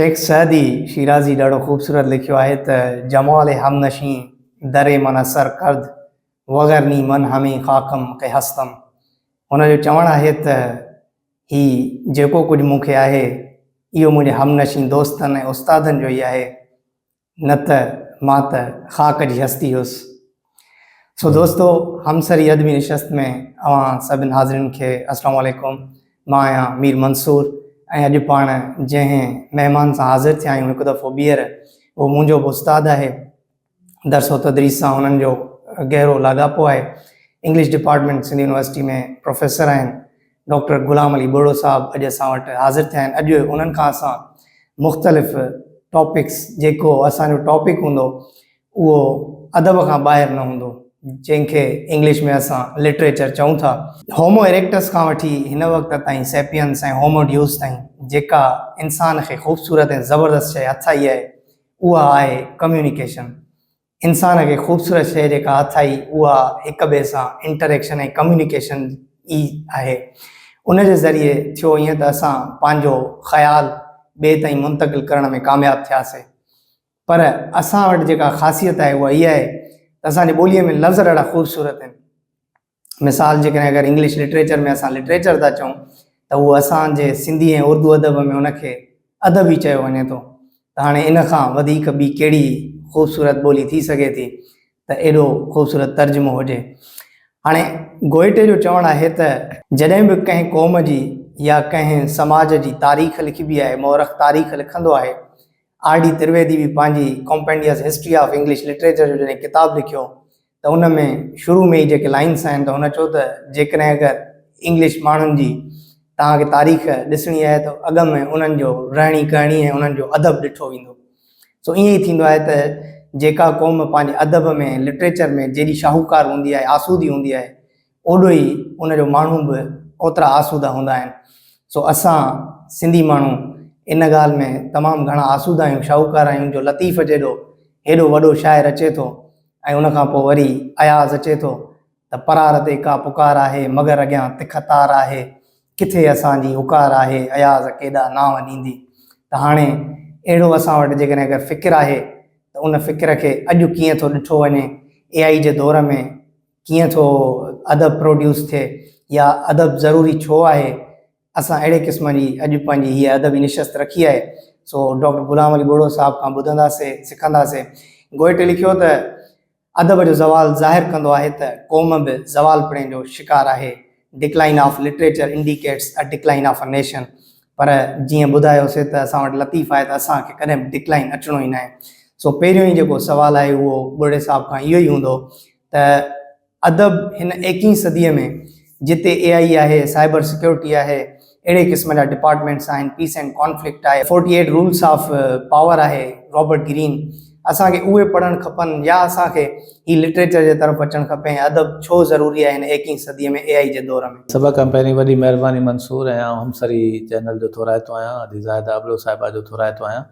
شيخ سعدي شيرازي ڏاڍو خوبصورت لکيو آهي ته جمال همنشين در من اثر ڪرد وگر ني من همي خاڪم ڪه هستم هن جو چوڻ آهي ته هي جيڪو ڪجهه مون کي آهي اهو منهنجي همنشين دوستن ۽ استادن جو ئي آهي نه ته مان ته خاڪ جي هستي هيس. سو دوستو همسري ادبي نشست ۾ اوهان سڀن حاضرين کي السلام عليڪم. مان آهيان مير منصور ۽ اڄ پاڻ جنهن مهمان سان حاضر ٿيا آهيون هڪ دفعو ٻيهر اهو منهنجو به استاد آهي. درس و تدريس سان هنن جو گهرو لاڳاپو آهي. English department Sindh university ۾ professor آهن. ڊاڪٽر غلام علي ٻرڙو صاحب اڄ اسان وٽ حاضر ٿيا آهن. اڄ انهن کان اسان مختلف ٽاپڪس جيڪو اسان جو ٽاپڪ هوندو اهو ادب کان ٻاهر نه هوندو جنهن کي انگلش ۾ اسان لٽريچر چئون ٿا. هومو اريڪٽس کان وٺي هن وقت تائين سيپينس ۽ هومو ڊيوس تائين جيڪا انسان کي خوبصورت ۽ زبردست شيء هٿ آئي آهي اها آهي ڪميونيڪيشن. انسان کي خوبصورت شيء جيڪا هٿ آئي اها هڪ ٻئي سان انٽريڪشن ۽ ڪميونيڪيشن ئي آهي. ان جي ذريعي ٿيو ائين ته اسان پنهنجو خيال ٻئي تائين منتقل ڪرڻ ۾ ڪامياب ٿياسي. پر اسان وٽ جيڪا خاصيت آهي اها اها آهي ته اسان جي ٻوليء ۾ لفظ ڏاڍا خوبصورت آهن. مثال جيڪڏهن اگر انگلش لٽريچر ۾ اسان لٽريچر ٿا چئون ته اهو اسان جي سنڌي ۽ اردو ادب ۾ ان کي ادب ئي چيو وڃي ٿو ته هاڻي ان کان وڌيڪ ٻي ڪهڙي خوبصورت ٻولي ٿي سگهي ٿي ته ايڏو خوبصورت ترجمو هجي. هاڻي گوئٽي جو چوڻ آهي ته جڏهن به ڪنهن قوم جي يا ڪنهن سماج جي تاريخ لکبي آهي، مؤرخ تاريخ لکندو آهي، آر ڊي ترويدي به پنهنجي compendious history of English literature جو جڏهن ڪتاب لکيو ته ان ۾ شروع ۾ ئي جيڪي لائنس آهن ته هن چيو ته جيڪڏهن اگر انگلش ماڻهن جي توهان کي تاريخ ڏسڻي آهي ته اڳ ۾ انهن جو رهڻي ڪهڻي ۽ انهن جو ادب ڏٺو ويندو. سو ائين ئي ٿيندو آهي ته جيڪا قوم پنهنجي ادب ۾ لٽريچر ۾ جيڏي شاهوڪار هوندي آهي آسودي هوندي آهي اوڏو ئي ان جو ماڻهو به اوترا آسودا هوندا آهن. سو اسان سنڌي ماڻهو ان ڳالهه ۾ تمام گهڻا آسودا آهيون شاهوڪار آهيون جو لطيف جيڏو هيڏو وڏو شاعر اچي ٿو ۽ ان کان پوء وري اياز اچي ٿو ته پرار تي ڪا پڪار آهي، مگر اڳيان تک تار آهي، ڪٿي اسان جي اڪار آهي، اياز ڪيڏا نانء ڏيندي. ته هاڻي اهڙو اسان وٽ جيڪڏهن اگر فڪر آهي ته ان فڪر کي اڄ ڪيئن ٿو ڏٺو وڃي، اي آئي جي دور ۾ ڪيئن ٿو ادب پروڊيوس ٿئي يا ادب ضروري ڇو آهي، اسان اهڙي قسم جي اڄ پنهنجي هيء ادبي نشست رکي آهي، سو ڊاڪٽر غلام علي ٻوڙو صاحب کان ٻڌنداسي، سکنداسي. گوئٽي لکيو ته، ادب جو زوال ظاهر ڪندو آهي ته قوم به زوال پڻي جو شڪار آهي، Decline of literature indicates a decline of a nation، پر جيئن ٻڌايوسي ته اسان وٽ لطيف آهي ته اسان کي ڪڏهن به ڊڪلائن اچڻو ئي ناهي. سو پهريون ئي جيڪو سوال آهي اهو ٻرڙي صاحب کان اهو ئي هوندو ته ادب هن ايڪيهين صديء ۾ جتي اي آئي آهي، سائبر سيڪيورٽي آهي، اهڙي قسم جا ڊپارٽمينٽس آهن، پيس اينڊ ڪانفلڪٽ آهي، forty eight rules of power آهي، رابرٽ گرين، اسان کي اهي پڙهڻ کپن يا اسان کي هي لٽريچر جي طرف اچڻ کپي ۽ ادب ڇو ضروري آهي هن ايڪيهين صديء ۾ اي آئي جي دور ۾. سڀ کان پهرين وڏي مهرباني منصور ۽ آئون همسري چينل جو ٿورائتو آهيان ادي زاهده ابڙو صاحبه جو ٿورائتو آهيان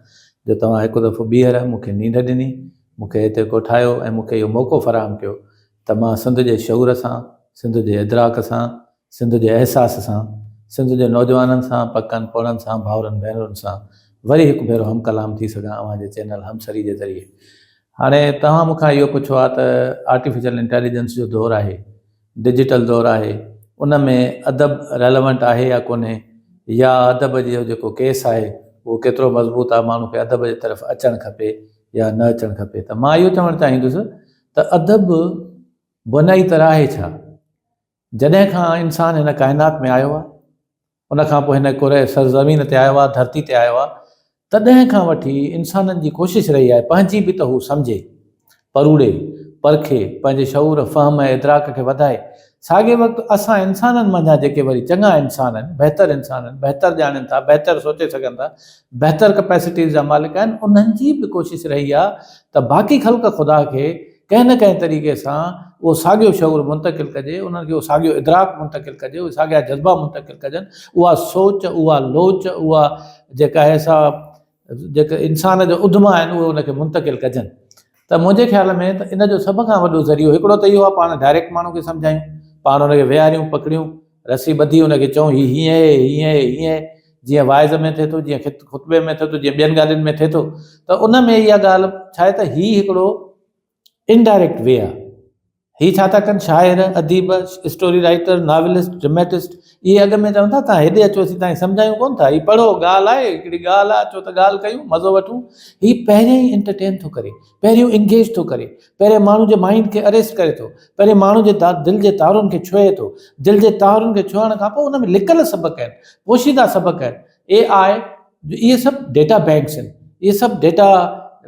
جو توهان هڪ دفعو ٻيهر مون کي نينڍ ڏني مون کي هتي ڪوٺايو ۽ مون کي اهو موقعو فراهم ڪيو ته مان سنڌ جي شعور سان، سنڌ جي ادراڪ سان، سنڌ جي احساس سان، سنڌ جي نوجوانن سان، پڪن پوڙهن سان، ڀائرن ڀينرن سان وري هڪ ڀيرو هم ڪلام ٿي سگهان اوهان جي چينل همسري جي ذريعي. هاڻي توهان مون کان اهو پڇيو آهي ته آرٽيفيشل انٽيليجنس جو دور آهي، ڊجيٽل دور آهي، ان ۾ ادب ريليونٽ آهي يا ڪونهي يا ادب جو جيڪو ڪيس آهي اهو ڪيترو مضبوط آهي، ماڻهو کي ادب جي طرف اچڻ کپي يا نه اچڻ کپي ته مان اهو چوڻ چاهيندس ته ادب بنيادي طرح آهي ڇا؟ جڏهن کان انسان هن ڪائنات ۾ آيو آهي، ان کان پوء هن ڪره سرزمين تي آيو آهي، ڌرتي تي آيو آهي، تڏهن کان وٺي انسانن جي ڪوشش رهي آهي پنهنجي به ته هو سمجهي، پروڙي، پرکي، پنهنجي شعور، فهم ۽ ادراڪ کي وڌائي. ساڳئي وقت اسان انسانن منجهان جيڪي وري چڱا انسان آهن، بهتر انسان آهن، بهتر ڄاڻين ٿا، بهتر سوچي سگهن ٿا، بهتر ڪپيسٽيز جا مالڪ آهن، انهن جي به ڪوشش رهي آهي ته باقي خلق خدا کي ڪنهن نه ڪنهن طريقي سان اهو ساڳيو شعور منتقل ڪجي، انهن کي اهو ساڳيو ادراڪ منتقل ڪجي، اهي ساڳيا جذبا منتقل ڪجن، اها سوچ، اها لوچ، اها جيڪا آهي سا جيڪي انسان جو اڌما آهن اهي ان کي منتقل ڪجن ته منهنجي خيال ۾ ته ان جو سڀ کان وڏو ذريعو هڪڙو ته اهو آهي پاڻ ڊائريڪٽ ماڻهو کي سمجهايون، پاڻ ان کي ويهاريون، پڪڙيون، رسي ٻڌي ان کي چئون هي هيئن آهي، هيئن آهي، هيئن آهي. جيئن واعظ ۾ ٿئي ٿو، جيئن خطبي ۾ ٿئي ٿو، جيئن ٻين ڳالهين ۾ ٿئي ٿو ته ان ۾ اها ڳالهه ڇا آهي ته هي هڪڙو انڊائريڪٽ وي آهي. هي ڇا ٿا ڪن شاعر، اديب، اسٽوري رائيٽر، ناولسٽ، ڊرميٽسٽ اهي اڳ ۾ چون ٿا توهان هيڏي اچو اسين توهان کي سمجهايون ڪونه ٿا، هي پڙهو ڳالهه آهي هڪڙي ڳالهه آهي اچو ته ڳالهه ڪيون مزو وٺون. هي پهريان ئي انٽرٽين ٿو ڪري، پهريون انگيج ٿو ڪري، پهريان ماڻهو جي مائنڊ کي اريسٽ ڪري ٿو، پهريان ماڻهو جي دل جي تارن کي ڇهي ٿو، دل جي تارن کي ڇهڻ کان پوء ان ۾ لڪل سبق آهن، پوشيده سبق آهن، اي آء جو اهي سڀ ڊيٽا بينڪس آهن، اهي سڀ ڊيٽا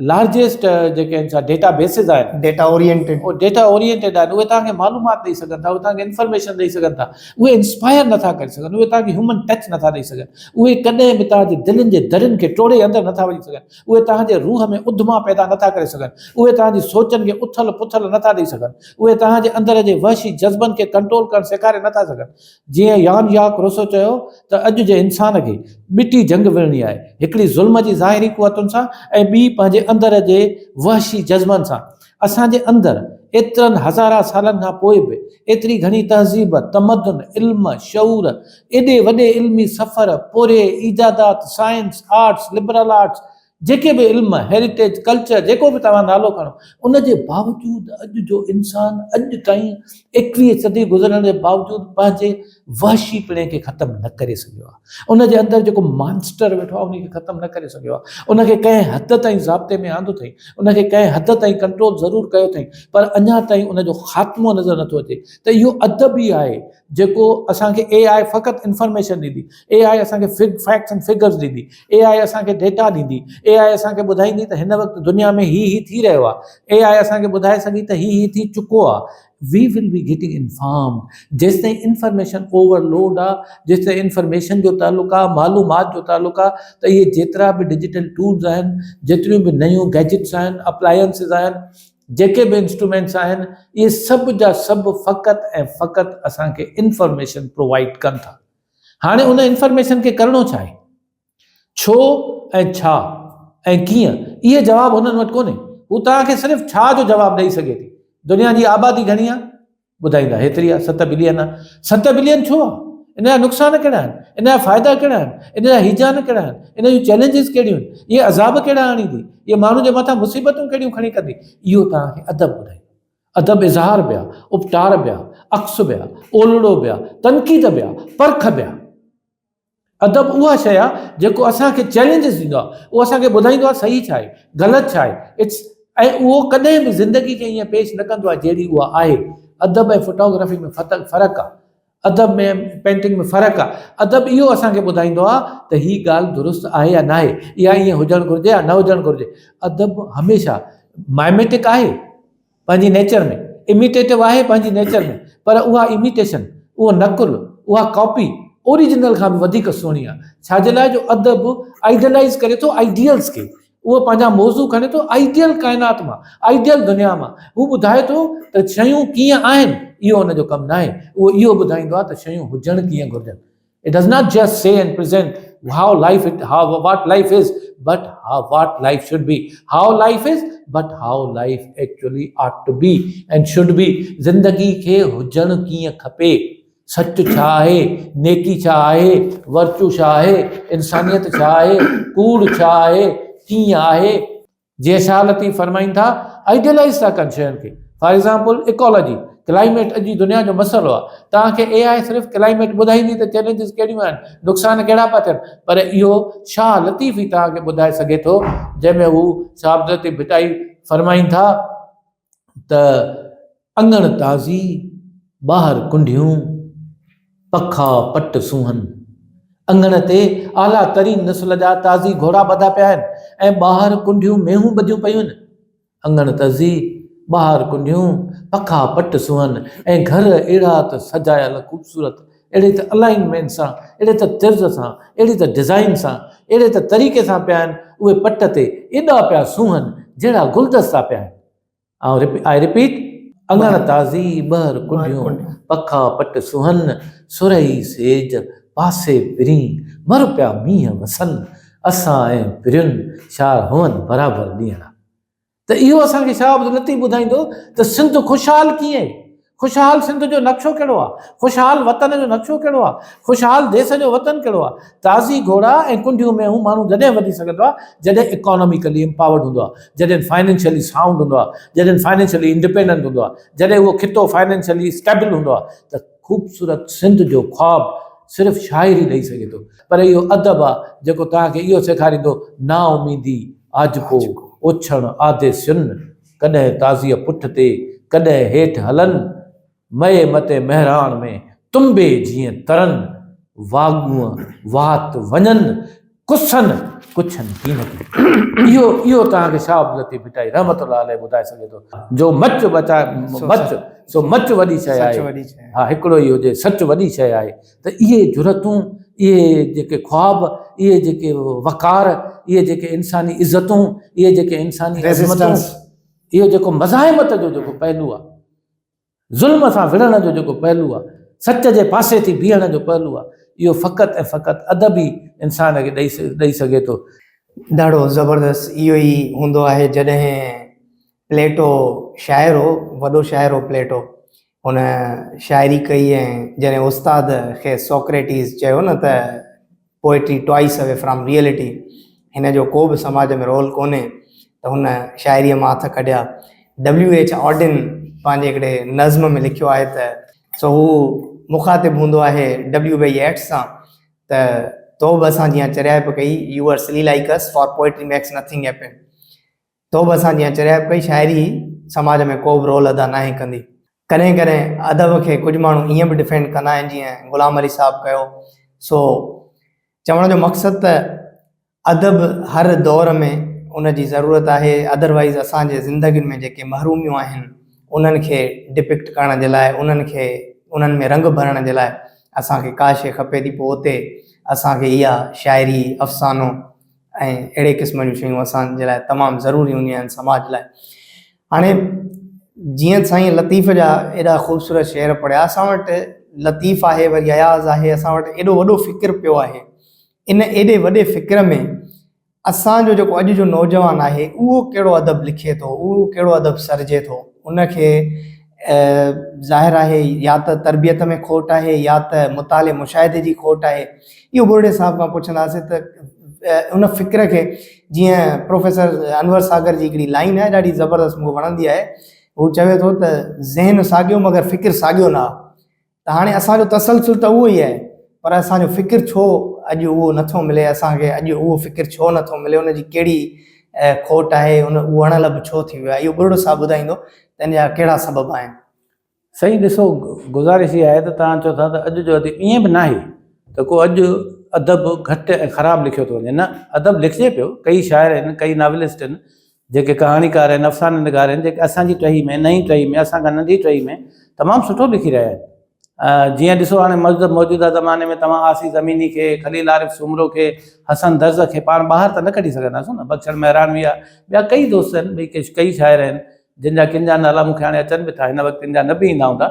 لارجيسٽ جيڪي آهن سا ڊيٽا بيسز آهن. Data oriented. اهي ڊيٽا اورينٽيڊ آهن، اهي توهان کي معلومات ڏئي سگهن ٿا، اهي توهان کي انفارميشن ڏئي سگهن ٿا، اهي انسپائر نٿا ڪري سگهن، اهي توهان کي هيومن ٽچ نٿا ڏئي سگهن، اهي ڪڏهن به توهان جي دلين جي درين کي ٽوڙي اندر نٿا وڃي سگهن. اهي توهان جي روح ۾ اڌما پيدا نٿا ڪري سگهن، اهي توهان جي سوچن کي اٿل پٿل نٿا ڏئي سگهن، اهي توهان جي اندر جي وحشي جذبن کي ڪنٽرول ڪرڻ سيکاري نٿا سگهن. جيئن يان ژاڪ روسو چيو ته اڄ جي انسان کي ٻٽي جنگ وڙهڻي آهي، هڪڙي ظلم جي ظاهري قوتن سان ۽ ٻي پنهنجي اندر جي وحشي جذبن سان. اسان جي اندر ايترن هزارها سالن کان پوء به ايتري گهڻي تهذيب، تمدن، علم، شعور، ايڏي وڏي علمي سفر، پورهيي، ايجادات، سائنس، آرٽس، لبرل آرٽس، جيڪي به علم، هيريٽيج، ڪلچر، جيڪو به توهان نالو کڻو، ان جي باوجود اڄ جو انسان اڄ تائين ايڪويهه صدي گذرڻ جي باوجود پنهنجي وحشي پڻي کي ختم نه ڪري سگهيو آهي. ان جي اندر جيڪو مانسٽر ويٺو آهي ان کي ختم نه ڪري سگهيو آهي. ان کي ڪنهن حد تائين ضابطي ۾ آندو اٿئي، ان کي ڪنهن حد تائين ڪنٽرول ضرور ڪيو اٿئي، پر اڃا تائين ان جو خاتمو نظر نٿو اچي ته اهو ادب ئي آهي جيڪو اسان کي اي آء فقط انفارميشن ڏيندي، اي آء اسان کي فيڪٽس اينڊ فگرز ڏيندي، اي آء اسان کي ڊيٽا ڏيندي، اي آء اسان کي ٻڌائيندي ته هن وقت دنيا ۾ هي هي ٿي رهيو آهي، اي آء اسان کي ٻڌائي سگهي ته هي هي ٿي چڪو آهي. We will be getting informed جيستائين انفارميشن اوور لوڊ آ جيستائين انفارميشن جو تعلق آ معلومات جو تعلق آ ته اهي جيترا به ڊجيٽل ٽولز آهن جيتريون به نيون گيجٽس آهن اپلائنسز آهن جيڪي به انسٽرومينٽس آهن اهي سڀ جا سڀ فقط ۽ فقط اسان کي انفارميشن پرووائيڊ ڪن ٿا هاڻي ان انفارميشن کي ڪرڻو ڇا آهي؟ ڇو ۽ ڇا ۽ ڪيئن؟ اهي جواب هنن وٽ ڪونهي. هو توهان کي صرف ڇا جو جواب ڏئي سگهي ٿي. دنيا جي آبادي گهڻي آهي؟ ٻڌائيندا هيتري آهي، ست بلين آهي. ست بلين ڇو آهي؟ ان جا نقصان ڪهڙا آهن؟ ان جا فائدا ڪهڙا آهن؟ ان جا هيجان ڪهڙا آهن؟ ان جون چئلينجز ڪهڙيون آهن؟ اهي عذاب ڪهڙا آڻيندي؟ اهي ماڻهن جي مٿان مصيبتون ڪهڙيون کڻي ڪندي؟ اهو توهان کي ادب ٻڌائيندو. ادب اظهار به آهي، اپٽار به آهي، عڪس به آهي، اولڙو به آهي، تنقيد به آهي، پرک به آهي. ادب اها شيء آهي جيڪو اسان کي چئلينجز ڏيندو آهي، اهو اسان کي ٻڌائيندو آهي صحيح ڇا آهي، غلط ڇا آهي، اٽس ۽ اهو ڪڏهن به زندگي کي ائين پيش نه ڪندو آهي جهڙي اها آهي. ادب ۽ فوٽوگرافي ۾ فرق آهي، ادب ۾ پينٽنگ ۾ فرق آهي. ادب اهو اسان کي ٻڌائيندو آهي ته هي ڳالهه درست آهي يا ناهي، اها ائين هجڻ گهرجي يا نه هجڻ گهرجي. ادب هميشه مائميٽڪ آهي. پنهنجي نيچر ۾ اميٽيٽو آهي پنهنجي نيچر ۾ پر اها اميٽيشن اهو نقل اها ڪاپي اوريجنل کان به وڌيڪ سهڻي آهي ڇا جي لاء جو ادب آئيڊيلائيز ڪري ٿو آئيڊيلز کي اهو پنهنجا موضوع کڻي ٿو آئيڊيل ڪائنات مان آئيڊيل دنيا مان هو ٻڌائي ٿو ته شيون ڪيئن آهن اهو ان جو ڪم ناهي اهو اهو ٻڌائيندو آهي ته شيون هجڻ ڪيئن گهرجن It does not just say and present how life it, how, what life is, but how, what life should be. How life is, but how life actually ought to be and should be. زندگي کي هجڻ ڪيئن کپي؟ سچ ڇا آهي؟ نيڪي ڇا آهي؟ ورچو ڇا آهي؟ انسانيت ڇا آهي؟ ڪوڙ ڇا آهي؟ ڪيئن آهي؟ جيئن شاهه لطيف فرمائين ٿا، آئيڊيلائيز ٿا ڪن شين کي. فار ايگزامپل ايڪالاجي، ڪلائميٽ اڄ جي دنيا جو مسئلو آهي. توهان کي اي آء صرف ڪلائميٽ ٻڌائيندي ته چئلينجز ڪهڙيون آهن، نقصان ڪهڙا پيا ٿين، پر اهو شاهه لطيف ئي توهان کي ٻڌائي سگهي ٿو، جنهن ۾ هو شاهه عبداللطيف ڀٽائي فرمائين ٿا ته اڱڻ تازي، ٻاهر ڪنڍيون، پکا پٽ سونهن. اڱڻ تي اعليٰ ترين نسل جا تازي گهوڙا ٻڌا پيا آهن ۽ ٻاهر ڪنڍيون مينهون ٻڌيون پيون آهن. اڱڻ تازي، ٻاهر ڪنڍيون، پکا پٽ سونهن ۽ گهر اهڙا ته سجايل خوبصورت، اهڙي ته الائنمينٽ سان، اهڙي ته طرز سان، اهڙي ته ڊزائين سان، اهڙي ته طريقي سان پيا آهن، اهي پٽ تي ايڏا پيا سونهن جهڙا گلدستا پيا آهن. I repeat, اڱڻ تازي، ٻهر ڪنڍيون، پکا پٽ سونهن، سرهي سيج، پاسي پرين، مر پيا مينهن وسن، اسان ۽ پرين، شار هئن برابر ڏينهڙا. ته اهو اسان کي شاهه عبداللطيف ٻڌائيندو ته سنڌ خوشحال ڪيئن؟ خوشحال سنڌ جو نقشو ڪهڙو آ؟ خوشحال وطن جو نقشو ڪهڙو آ؟ خوشحال ديس جو وطن ڪهڙو آ؟ تازي گهوڙا ۽ ڪنڊيون مينهون ماڻهو جڏهن وڌي سگهندو آ جڏهن اڪاناميڪلي امپاورڊ هوندو آ، جڏهن فائنينشلي سائونڊ هوندو آ، جڏهن فائنينشلي انڊپينڊنٽ هوندو آ، جڏهن اهو خطو فائنينشلي اسٽيبل هوندو آ ته خوبصورت سنڌ جو خواب صرف شاعري ڏئي سگهي ٿو. پر اهو ادب آ جيڪو توهان کي اهو سيکاريندو نااميدي، آجپو، اوڇڻ، آڌي سن، ڪڏهن تازيء پٺ تي، ڪڏهن هيٺ هلن، مئي متي مهراڻ ۾، تنبي جيئن ترن، واڳونء وات وڃن، ڪسن ڪڇن ڪين ٿي. اهو اهو توهان کي شاهه عبداللطيف ڀٽائي رحمة الله عليه ٻڌائي سگهي ٿو. جو مچ بچائي مچ، سو مچ وڏي شيء آهي. ها هڪڙو ئي هجي، سچ وڏي شيء آهي. ته اهي جرئتون، اهي جيڪي خواب، اهي جيڪي وقار، اهي جيڪي انساني عزتون، اهي جيڪي انساني عظمتون، اهو جيڪو مزاحمت جو جيڪو پهلو آهي، ظلم سان وڙهڻ جو جيڪو پهلو آهي، سچ جي پاسي ٿي بيهڻ جو پهلو آهي، اهو فقط ۽ فقط ادب ئي انسان کي ڏئي سگهي ٿو. ڏاڍو زبردست اهو ئي هوندو آهي جڏهن پليٽو شاعر هو، وڏو شاعر هو پليٽو. هن شاعري ڪئي ۽ جڏهن استاد کيس سوڪريٽيز چيو نه ته poetry toys away from reality هن جو ڪو به سماج ۾ رول ڪونهي ته هن شاعريء مان هٿ ڪڍيا. ڊبليو ايڇ آڊن پنهنجي هڪڙي نظم ۾ لکيو آهي ته. سو هو مخاطب هوندو آهي ڊبليو بي ييٽس سان ته تو به اسان جيان چريائپ ڪئي، you are silly like us for poetry makes nothing happen. تو به اسان جيان چريائپ ڪئي، شاعري سماج ۾ ڪو به رول ادا ناهي ڪندي. ڪڏهن ڪڏهن ادب کي ڪجهه ماڻهو ائين به ڊفينڊ ڪندا آهن جيئن غلام علي صاحب ڪيو. سو چوڻ جو مقصد ته ادب هر دور ۾ ان جي ضرورت آهي ادروائيز اسان جي زندگين ۾ جيڪي محروميون آهن انهن کي ڊپڪٽ ڪرڻ جي لاء انهن کي انهن ۾ رنگ ڀرڻ جي لاء اسان کي ڪا شيء کپي ٿي پوء اتي اسان کي اها شاعري، افسانو، ۽ اهڙي قسم جون شيون اسان جي لاء تمام ضروري هونديون آهن سماج لاء هاڻي جيئن سائين لطيف جا ايڏا خوبصورت شعر پڙهيا اسان وٽ لطيف آهي وري اياز آهي اسان وٽ ايڏو وڏو فڪر پيو آهي ان ايڏي وڏي فڪر ۾ اسان جو جيڪو اڄ جو نوجوان آهي اهو ڪهڙو ادب لکي ٿو اهو ڪهڙو ادب سرجي ٿو ان کي ظاهر آهي يا ته تربيت ۾ کوٽ آهي يا ته مطالعي مشاهدي جي کوٽ آهي اهو ٻرڙي صاحب کان پڇنداسين ته ان فڪر کي جيئن پروفيسر انور ساگر جي هڪڙي لائن آهي ڏاڍي زبردست مون کي وڻندي آهي هو چوي ٿو ته ذهن ساڳيو مگر فڪر ساڳيو نه آهي ته هاڻي اسان جو تسلسل ته اهو ئي آهي پر اسان جو فڪر ڇو اڄ اهو نٿو ملي اسان کي اڄ اهو فڪر ڇو نٿو ملي ان جي ڪهڙي کوٽ آهي ان اهو اڻ لڀ ڇو ٿي ويو آهي اهو ٻرڙو صاحب ٻڌائيندو ته ان جا ڪهڙا سبب آهن. سائين ڏسو گذارش اها آهي ته توهان چئو ٿا ته اڄ جو اديب ائين به ناهي ته ڪو اڄ ادب گهٽ ۽ خراب لکيو ٿو وڃي نه ادب لکجي پيو ڪئي شاعر آهن ڪئي ناولسٽ آهن جيڪي ڪهاڻيڪار آهن، افسانه نگار آهن، جيڪي اسان جي ٽهي ۾، نئين ٽهي ۾، اسان کان ننڍي ٽهي ۾ تمام سٺو لکي رهيا آهن. جيئن ڏسو هاڻي موجوده زماني ۾ توهان آسي زميني کي، خليل عارف سومرو کي، حسن درز کي پاڻ ٻاهر ته نه ڪڍي سگهنداسون نه، بخشڻ مهراڻوي آهي، ٻيا ڪئي دوست آهن، ٻئي ڪئي شاعر آهن، جن جا ڪن جا نالا مون کي هاڻي اچن به ٿا، هن وقت ڪن جا نه به ايندا هوندا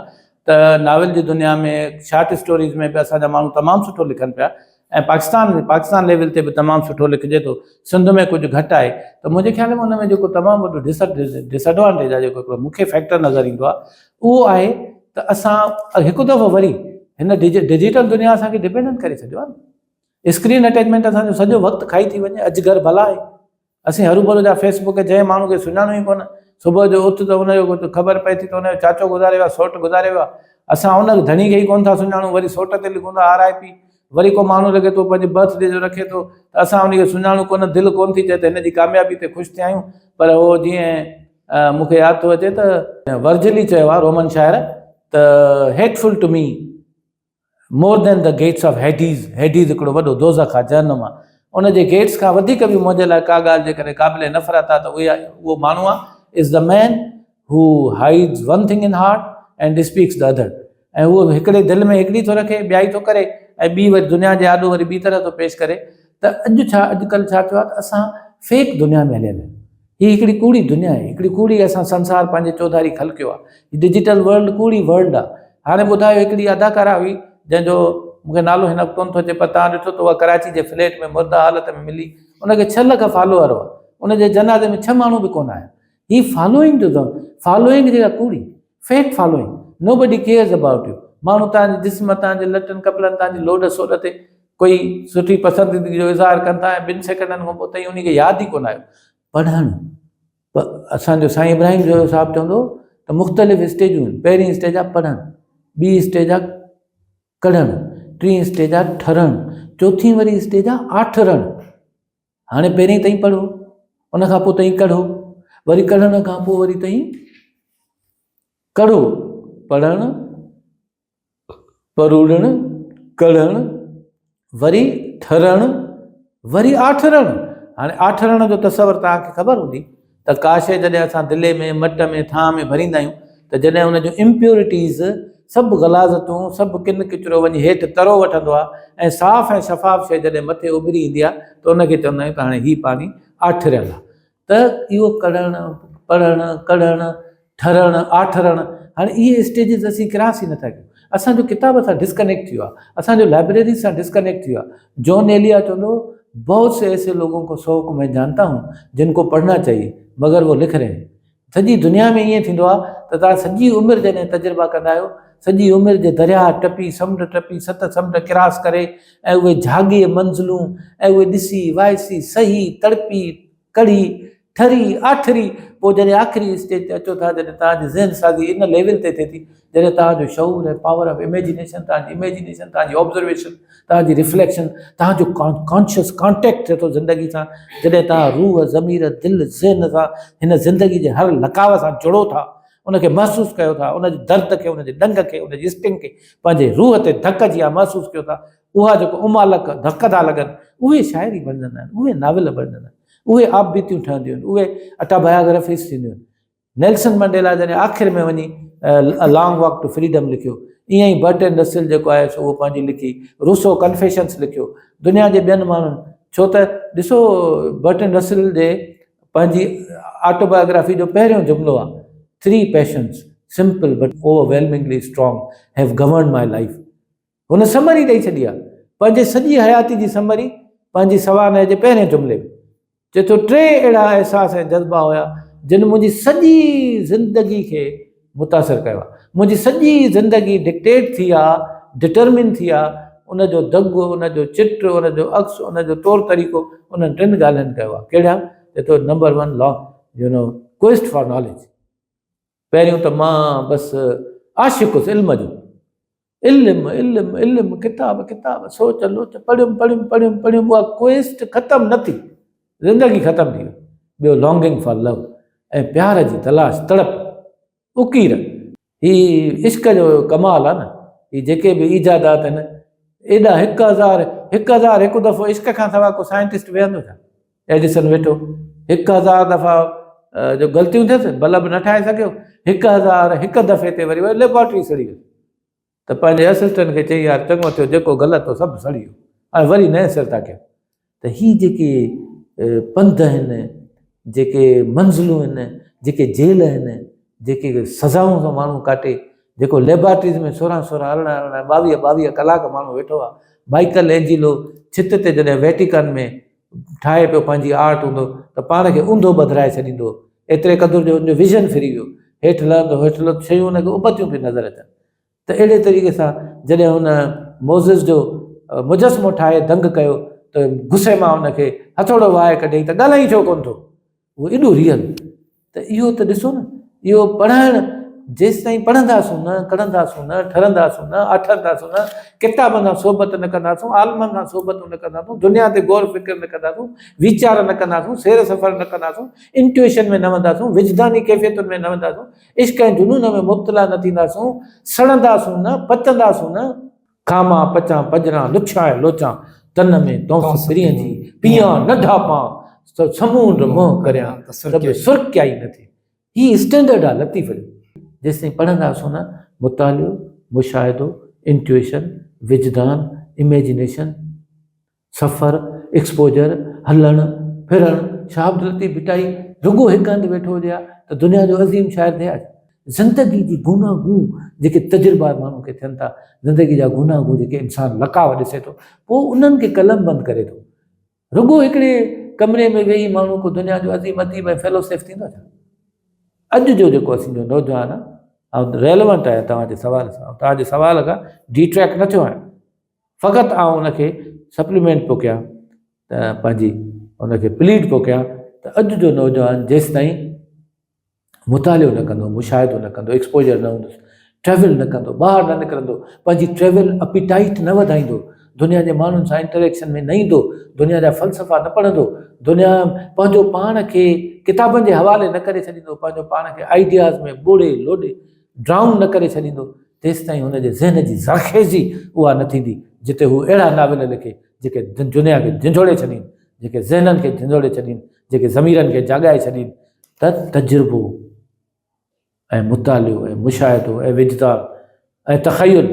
ته ناول جي دنيا ۾، شارٽ اسٽوريز ۾ به اسان جا ماڻهو تمام سٺو لکن پيا ۽ پاڪستان ۾ پاڪستان ليول تي به تمام سٺو لکجي ٿو، سنڌ ۾ ڪجهه گهٽ آهي ته منهنجي خيال ۾ ان ۾ جيڪو تمام وڏو ڊس ڊس ايڊوانٽيج آهي جيڪو هڪڙو مون کي فيڪٽر نظر ايندو آهي اهو آهي ته اسان هڪ دفعو وري هن ڊجيٽل دنيا اسان کي ڊپينڊنٽ ڪري ڇڏيو آهي نه اسڪرين اٽيچمينٽ اسان جو سڄو وقت کائي ٿي وڃي اجگر بلا آهي اسين هروڀرو جا فيس بڪ جنهن ماڻهو کي سڃاڻون ئي ڪونه، صبح جو اٿ ته ان جو خبر پئي ٿي ته ان جو چاچو گذاري ويو آهي، سوٽ گذاري ويو آهي. اسان ان ڌڻي کي ئي ڪونه ٿا سڃاڻون، وري سوٽ تي لکون ٿا آر I P, وري ڪو ماڻهو لکي ٿو پنهنجي برٿ ڊي جو رکي ٿو ته اسان ان کي سڃاڻون ڪونه، دل ڪونه ٿي چئي ته هن جي ڪاميابي تي خوش ٿيا آهيون، پر هو جيئن مون کي ياد ٿو اچي ته ورجلي چيو آهي رومن شاعر ته hateful to me more than the gates of Hades, Hades هڪڙو وڏو دوزخ آهي، جهنم آهي، ان جي گيٽس کان وڌيڪ به منهنجي لاء ڪا ڳالهه جيڪڏهن قابل نفرت آهي ته اها اهو ماڻهو آهي، is the man who hides one thing in heart and speaks the other ۽ اهو هڪڙي دل ۾ هڪڙي ٿو رکي ٻيائي ٿو ڪري ۽ ٻي وري دنيا جي آڏو وري ٻي طرح ٿو پيش ڪري ته اڄ ڇا اڄڪلهه ڇا ٿيو آهي ته اسان فيڪ دنيا ۾ هليا ويا آهيون. هي هڪڙي ڪوڙي دنيا آهي، هڪڙي ڪوڙي اسان سنسار پنهنجي چوڌاري خلقيو آهي. هي ڊجيٽل ورلڊ ڪوڙي ورلڊ آهي. هاڻي ٻڌايو هڪڙي اداڪارا هئي جنهن جو مون کي نالو هن وقت ڪونه ٿو اچي پر توهان ڏٺو ته اها ڪراچي جي فليٽ ۾ مرده حالت ۾ ملي. ان کي ڇهه لک فالوئر هئا. ان جي جنازي ۾ ڇهه ماڻهو به ڪونه آيا. هي فالوئنگ جو دور، فالوئنگ جيڪا ڪوڙي، fake following. Nobody cares about you. ماڻهو توهان جي جسم، توهان جي لٽن ڪپڙن، توهان جي لوڏ سوڏ تي ڪوئي سٺي پسنديدگي جو اظهار ڪن ٿا ۽ ٻن سيڪنڊن کان پوء تائين انهي کي ياد ئي ڪونه آيو. پڙهڻ، اسان جو سائين ابراهيم جويو صاحب چوندو هو ته مختلف اسٽيجون آهن، پهرين اسٽيج آهي پڙهڻ، ٻي اسٽيج آهي ڪڙهڻ، ٽين اسٽيج آهي ٺرڻ، چوٿين وري اسٽيج آهي آٺرڻ. هاڻي پهرين تائين پڙهو، ان کان پوء تائين ڪڙهو، وري ڪڙهڻ کان پوء وري تائين ڪڙهو، پڙهڻ، پروڙڻ، ڪڙهڻ، وري ٺرڻ، وري آٺرڻ. هاڻي آٺرڻ جو تصور توهان کي خبر هوندي ته ڪا شيء جڏهن اسان دلي ۾، مٽ ۾، ٿانء ۾ ڀريندا آهيون ته جڏهن ان جون امپيورٽيز، سڀ غلاظتون، سڀ ڪن ڪچرو وڃي هيٺ ترو وٺندو آهي ۽ صاف ۽ شفاف شيء جڏهن مٿي اڀري ايندي آهي ته ان کي چوندا آهيون ته هاڻي هي پاڻي آٺريل آهي. ته اهو ڪڙهڻ، پڙهڻ، ڪڙهڻ، ٺرڻ، آٺرڻ، هاڻي اهي اسٽيجز اسين ڪراس ئي نٿا ڪيون. اسان جو ڪتاب سان ڊسڪنيڪٽ ٿي ويو آهي. اسان جو لائبريريز سان ڊسڪنيڪٽ ٿي ويو آهي. جون ايليا چوندو هو، بهت سي ايسي لوگون ڪو شوق مين جانتا هون جن ڪو پڙهنا چاهيي مگر وو لک رهي هين. سڄي دنيا ۾ ائين ٿيندو آهي ته توهان سڄي عمر جڏهن تجربا ڪندا آهيو، سڄي عمر جي درياهه ٽپي، سمنڊ ٽپي، ست سمنڊ ڪراس ڪري ۽ اهي جهاڳي منزلون ۽ اهي ڏسي، وائسي، سهي، تڙپي، ڪڙهي، ٺري، آٺري، پوء جڏهن آخري اسٽيج تي اچو ٿا، جڏهن توهان جي ذهن سازي ان ليول تي ٿئي ٿي، جڏهن توهان جو شعور ۽ پاور آف اميجينيشن، توهان جي اميجينيشن، توهان جي آبزرويشن، توهان جي رفليڪشن، توهان جو ڪانشس ڪانٽيڪٽ ٿئي ٿو زندگي سان، جڏهن توهان روح، ضمير، دل، ذهن سان هن زندگي جي هر لقاء سان جڙو ٿا، ان کي محسوس ڪيو ٿا، ان جي درد کي، ان جي ڏنگ کي، ان جي اسٽنگ کي پنهنجي روح تي ڌڪ جيان محسوس ڪيو ٿا، اها جيڪو امالڪ ڌڪ ٿا لڳن، اهي شاعري بڻجندا آهن، اهي ناول بڻجندا آهن، اهي آپ بيتيون ٺهنديون آهن، اهي اٽابايوگرافيز ٿينديون آهن. نيلسن منڊيلا جڏهن آخر ۾ وڃي A Long Walk to Freedom لکيو، ائين ئي برٽرينڊ رسل جيڪو آهي سو اهو پنهنجي لکي، روسو ڪنفيشنس لکيو، دنيا جي ٻين ماڻهن، ڇو ته ڏسو برٽرينڊ رسل جي پنهنجي آٽوبايوگرافي جو پهريون جملو آهي، Three passions, simple but overwhelmingly strong, have governed my life. هن سمري ڏئي ڇڏي آهي. پنهنجي سڄي حياتي جي سمري پنهنجي سوانح جي پهرين جملي ۾. چئي ٿو ٽي اهڙا احساس ۽ جذبا هيا جن منهنجي سڄي زندگي کي متاثر ڪيو آهي. منهنجي سڄي زندگي ڊڪٽيٽ ٿي آ، ڊٽرمن ٿي آ، ان جو دڳ، ان جو چٽ، ان جو عڪس، ان جو طور طريقو انهن ٽن ڳالهين ڪيو آهي. ڪهڙا؟ چئي ٿو number one law you know quest for knowledge. پهريون ته مان بس عاشق هوس علم جو. علم علم علم ڪتاب ڪتاب سوچ لوچ پڙهيم پڙهيم پڙهيم پڙهيم اها ڪوئسٽ ختم نه ٿي زندگي ختم ٿي وئي ٻيو لانگنگ فار لو ۽ پيار جي تلاش تڙپ اڪير هي عشق جو ڪمال آ نه هي جيڪي به ايجادات آهن ايڏا هڪ هزار هڪ هزار هڪ دفعو عشق کان سواء ڪو سائنٽسٽ ويهندو ڇا ايڊيسن ويٺو هڪ هزار دفعا جو غلطيون ٿيس بلب نه ٺاهي سگهيو 1001 دفعي تي وري ليبارٽري سڙي وئي ته پنهنجي اسسٽنٽ کي چئي يار چڱو ٿيو جيڪو غلط هو سڀ سڙي ويو ۽ وري نئين سر ٿا ڪيون ته هي جيڪي پنڌ آهن جيڪي منزلون آهن جيڪي جيل آهن جيڪي سزائون ٿو ماڻهو ڪاٽي جيڪو ليبارٽريز ۾ سورهن سورهن ارڙهن ارڙهن ٻاويهه ٻاويهه ڪلاڪ ماڻهو ويٺو آهي مائيڪل اينجيلو ڇت تي جڏهن ويٽيڪن ۾ ٺاهي پيو پنهنجي آرٽ هوندو ته پاڻ کي اونڌو ٻڌرائي ڇڏيندو هو ايتري قدر جو هن جو ويزن ڦري ويو هيٺ لهندو هيٺ لهندو شيون هن کي ابتيون پيون نظر اچن ته اهڙي طريقي سان جڏهن هن موزز جو مجسمو ٺاهي دنگ ڪيو ته غصي مان هن کي هٿوڙو وهائي ڪڍيائين ته ڳالهائين ڇو ڪونه ٿو اهو ايڏو ريئل ته اهو ته ڏسو نه اهو پڙهائڻ جيستائين پڙهنداسون نه ڪڙهنداسون نه ٺرنداسون نه آٺرنداسون نه ڪتابن سان صحبت نه ڪنداسون عالمن سان صحبتون نه ڪنداسون دنيا تي غور فڪر نه ڪنداسون ويچار نه ڪنداسون سير سفر نه ڪنداسون انٽيوشن ۾ نه وينداسون وجداني ڪيفيتن ۾ نه وينداسون عشق ۽ جنون ۾ مبتلا نه ٿينداسون سڙنداسون نه پچنداسون نه کامان پچان پڄران لڇان ۽ لوچان تن ۾ تونس پرينء جي پيئان نه ڍاپان سمونڊ منهن ڪريان ته به سرڪيائي نه ٿئي. هي اسٽينڊرڊ آ لطيف جو. جيستائين پڙهنداسون نه مطالعو، مشاهدو، انٽيوئيشن، وجدان، اميجينيشن، سفر، ايڪسپوجر، هلڻ، ڦرڻ، شاهه عبداللطيف ڀٽائي رڳو هڪ هنڌ ويٺو هجي ها ته دنيا جو عظيم شاعر ٿئي ها ڇا؟ زندگي جي گوناگون جيڪي تجربا ماڻهو کي ٿين ٿا، زندگي جا گوناگون جيڪي انسان لقاء ڏسي ٿو، پوء انهن کي قلمبند ڪري ٿو. رڳو هڪڙي ڪمري ۾ ويهي ماڻهو ڪو دنيا جو عظيم اديب ۽ فيلوسيف ٿيندو ڇا؟ اڄ جو جيڪو اسين جو نوجوان آهي، آئون ريليونٽ آهيان توهان جي سوال سان، آئون توهان جي سوال کان ڊي ٽريڪ نه ٿيو آهيان، فقط آئون ان کي سپليمينٽ پيو ڪيان ته پنهنجي ان کي پليڊ پيو ڪيان ته اڄ جو نوجوان جيستائين مطالعو نه ڪندو، مشاهدو نه ڪندو، ايڪسپوجر نه هوندس، ٽريول نه ڪندو، ٻاهر نه نڪرندو، پنهنجي ٽريول اپيٽائيٽ نه وڌائيندو، دنيا جي ماڻهن سان انٽريڪشن ۾ نه ايندو، دنيا جا فلسفا نه پڙهندو، دنيا پنهنجو پاڻ کي ڪتابن جي حوالي نه ڪري ڇڏيندو، پنهنجو پاڻ کي آئيڊياز ۾ ٻوڙي لوڏي ڊرائون نه ڪري ڇڏيندو، تيستائين هن جي ذهن جي زرخيزي اها نه ٿيندي جتي هو اهڙا ناول لکي جيڪي دنيا کي جهنجهوڙي ڇڏين، جيڪي ذهنن کي جهنجهوڙي ڇڏين، جيڪي ضميرن کي جاڳائي ڇڏين ته تجربو ۽ مطالعو ۽ مشاهدو ۽ وجدان ۽ تخيل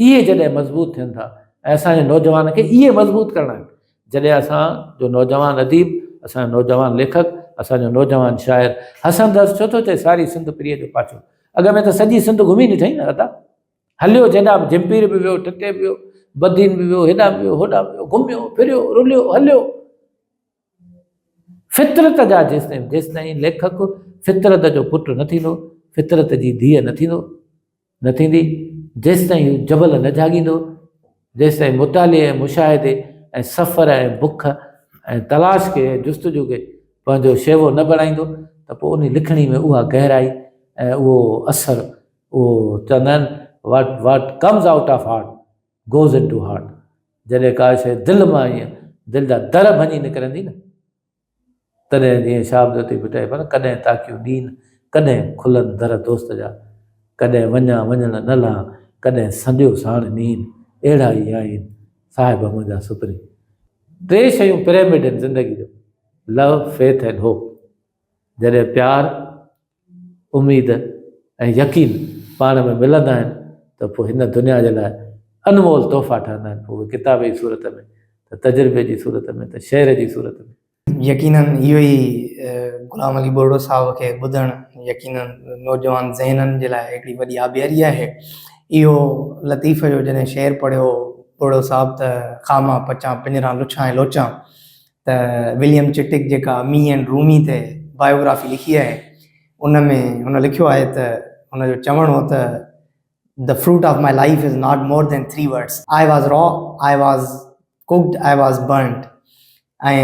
اهي جڏهن مضبوط ٿين ٿا ۽ اسان جي نوجوان کي اهي مضبوط ڪرڻا آهن جڏهن اسان جو نوجوان اديب اسان جو نوجوان ليکڪ اسان جو نوجوان شاعر حسن درس ڇو ٿو چئي ساري سنڌ پريء جو پاڇو اڳ ۾ ته سڄي سنڌ گهمي ڏٺائين نه ادا هليو جيڏانهن به جھمپير به ويو ٺٽي به ويو بدين به ويو هيڏانهن به ويو هوڏانهن به ويو گهميو ڦريو رليو هليو فطرت جا جيستائين جيستائين ليکڪ فطرت جو پٽ نه ٿيندو، فطرت جي ڌيء نه ٿيندو، نه ٿيندي، جيستائين هو جبل نه جهاڳيندو، جيستائين مطالعي ۽ مشاهدي ۽ سفر ۽ بک ۽ تلاش کي ۽ جستجو کي پنهنجو شيوو نه بڻائيندو ته پوء انهي لکڻي ۾ اها گهرائي ۽ اهو اثر اهو چوندا آهن what what comes out of heart goes into heart جڏهن ڪا شيء دل مان ائين دل جا در ڀڃي نڪرندي نه تڏهن جيئن شاهه عبداللطيف ڀٽائي فرمايو ڪڏهن تاڪيون ڏين ڪڏهن کلن در دوست جا ڪڏهن وڃان وڃڻ نه لهان ڪڏهن سڏيو ساڻ نين اهڙا ئي آهين صاحب منهنجا سپرين. ٽي شيون پريمڊ آهن زندگي جو لو فيٿ اينڊ هوپ جڏهن پيار اميد ۽ يقين پاڻ ۾ ملندا آهن ته پوء هن دنيا جي لاء انمول تحفا ٺهندا آهن، پوء اهي ڪتاب جي صورت ۾ ته تجربي جي صورت ۾ ته شعر جي صورت ۾. يقيناً اهو ئي غلام علي ٻرڙو صاحب کي ٻڌڻ يقيناً نوجوان ذهنن جي لاء هڪڙي وڏي آبياري آهي. اهو لطيف جو جڏهن شعر پڙهيو ٻرڙو صاحب ته خاما پچان پڃران لڇان ۽ لوچان ته وليم چٽڪ جيڪا مي اينڊ رومي تي بايوگرافي لکي آهي ان ۾ هن لکيو آهي ته هن جو چوڻ هو ته The fruit of my life is not more than three words I was raw, I was cooked, I was burnt ۽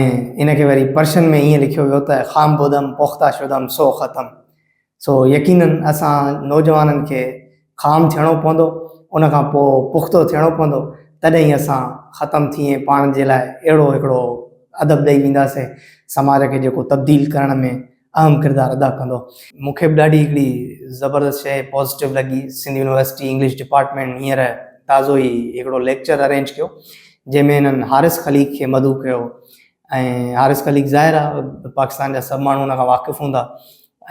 ان کي وري پرشن ۾ ائين لکيو ويو ته خام بودم پخته شدم سو ختم سو يقينن اسان نوجوانن کي خام ٿيڻو پوندو ان کان پوء پختو ٿيڻو پوندو تڏهن ئي اسان ختم ٿي ۽ پاڻ جي لاء اهڙو هڪڙو ادب ڏئي وينداسين سماج کي جيڪو تبديل ڪرڻ ۾ اهم ڪردار ادا ڪندو. مون کي به ڏاڍي هڪڙي زبردست شيء پازيٽو لڳي سنڌ يونيورسٽي انگلش ڊپارٽمينٽ هينئر تازو ئي هڪڙو ليڪچر ارينج ڪيو جنهن ۾ هنن حارث خليق کي مدعو ڪيو ۽ حارث خليق ظاهر آهي پاڪستان جا سڀ ماڻهو ان کان واقف هوندا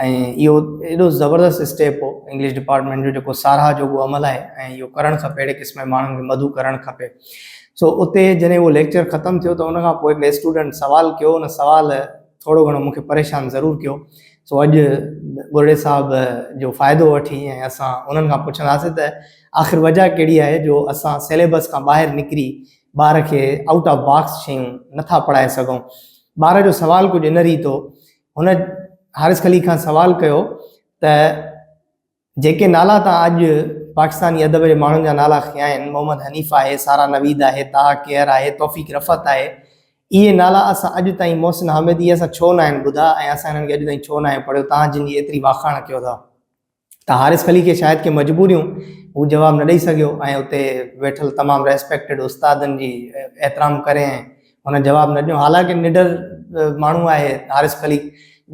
۽ اهو ايڏو زبردست اسٽيپ هو انگلش ڊپارٽمينٽ جو جيڪو ساراهه جوڳو عمل آهي ۽ اهو ڪرڻ کپي اهڙي قسم جي ماڻهن کي مدعو ڪرڻ کپي سو اتي جڏهن اهو ليڪچر ختم ٿيو ته ان کان پوء هڪڙي اسٽوڊنٽ سوال ڪيو ان سوال ٿورو گهڻو مون کي پريشان ضرور ڪيو سو اڄ ٻرڙي صاحب جو فائدو وٺي ۽ اسان انهن کان پڇنداسين ته آخر وجه ڪهڙي آهي جو اسان سيليبس کان ٻاهر نڪري ٻار کي آئوٽ آف باڪس شيون نٿا پڙهائي سگهون ٻار جو سوال ڪجهه ان ريت هو هن حارث خليق کان سوال ڪيو ته جيڪي نالا تان اڄ پاڪستاني ادب جي ماڻهن جا نالا کنيا آهن، محمد حنيف آهي، سارا نويد آهي، طه ڪيهر آهي، توفيق رفعت آهي، اهي نالا اسان اڄ تائين محسن حامد اهي اسان ڇو ناهن ٻڌا ۽ اسان انهن کي اڄ تائين ڇو ناهي پڙهيو تان جن جي ايتري واکاڻ ڪيو ٿا. ته حارث خليق کي شايد ڪي مجبوريون هو جواب نه ڏئي سگهيو ۽ اتي ويٺل تمام ريسپيڪٽيڊ استادن جي احترام ڪري ۽ هن جواب نه ڏنو حالانڪه نڊر ماڻهو آهي حارث خليق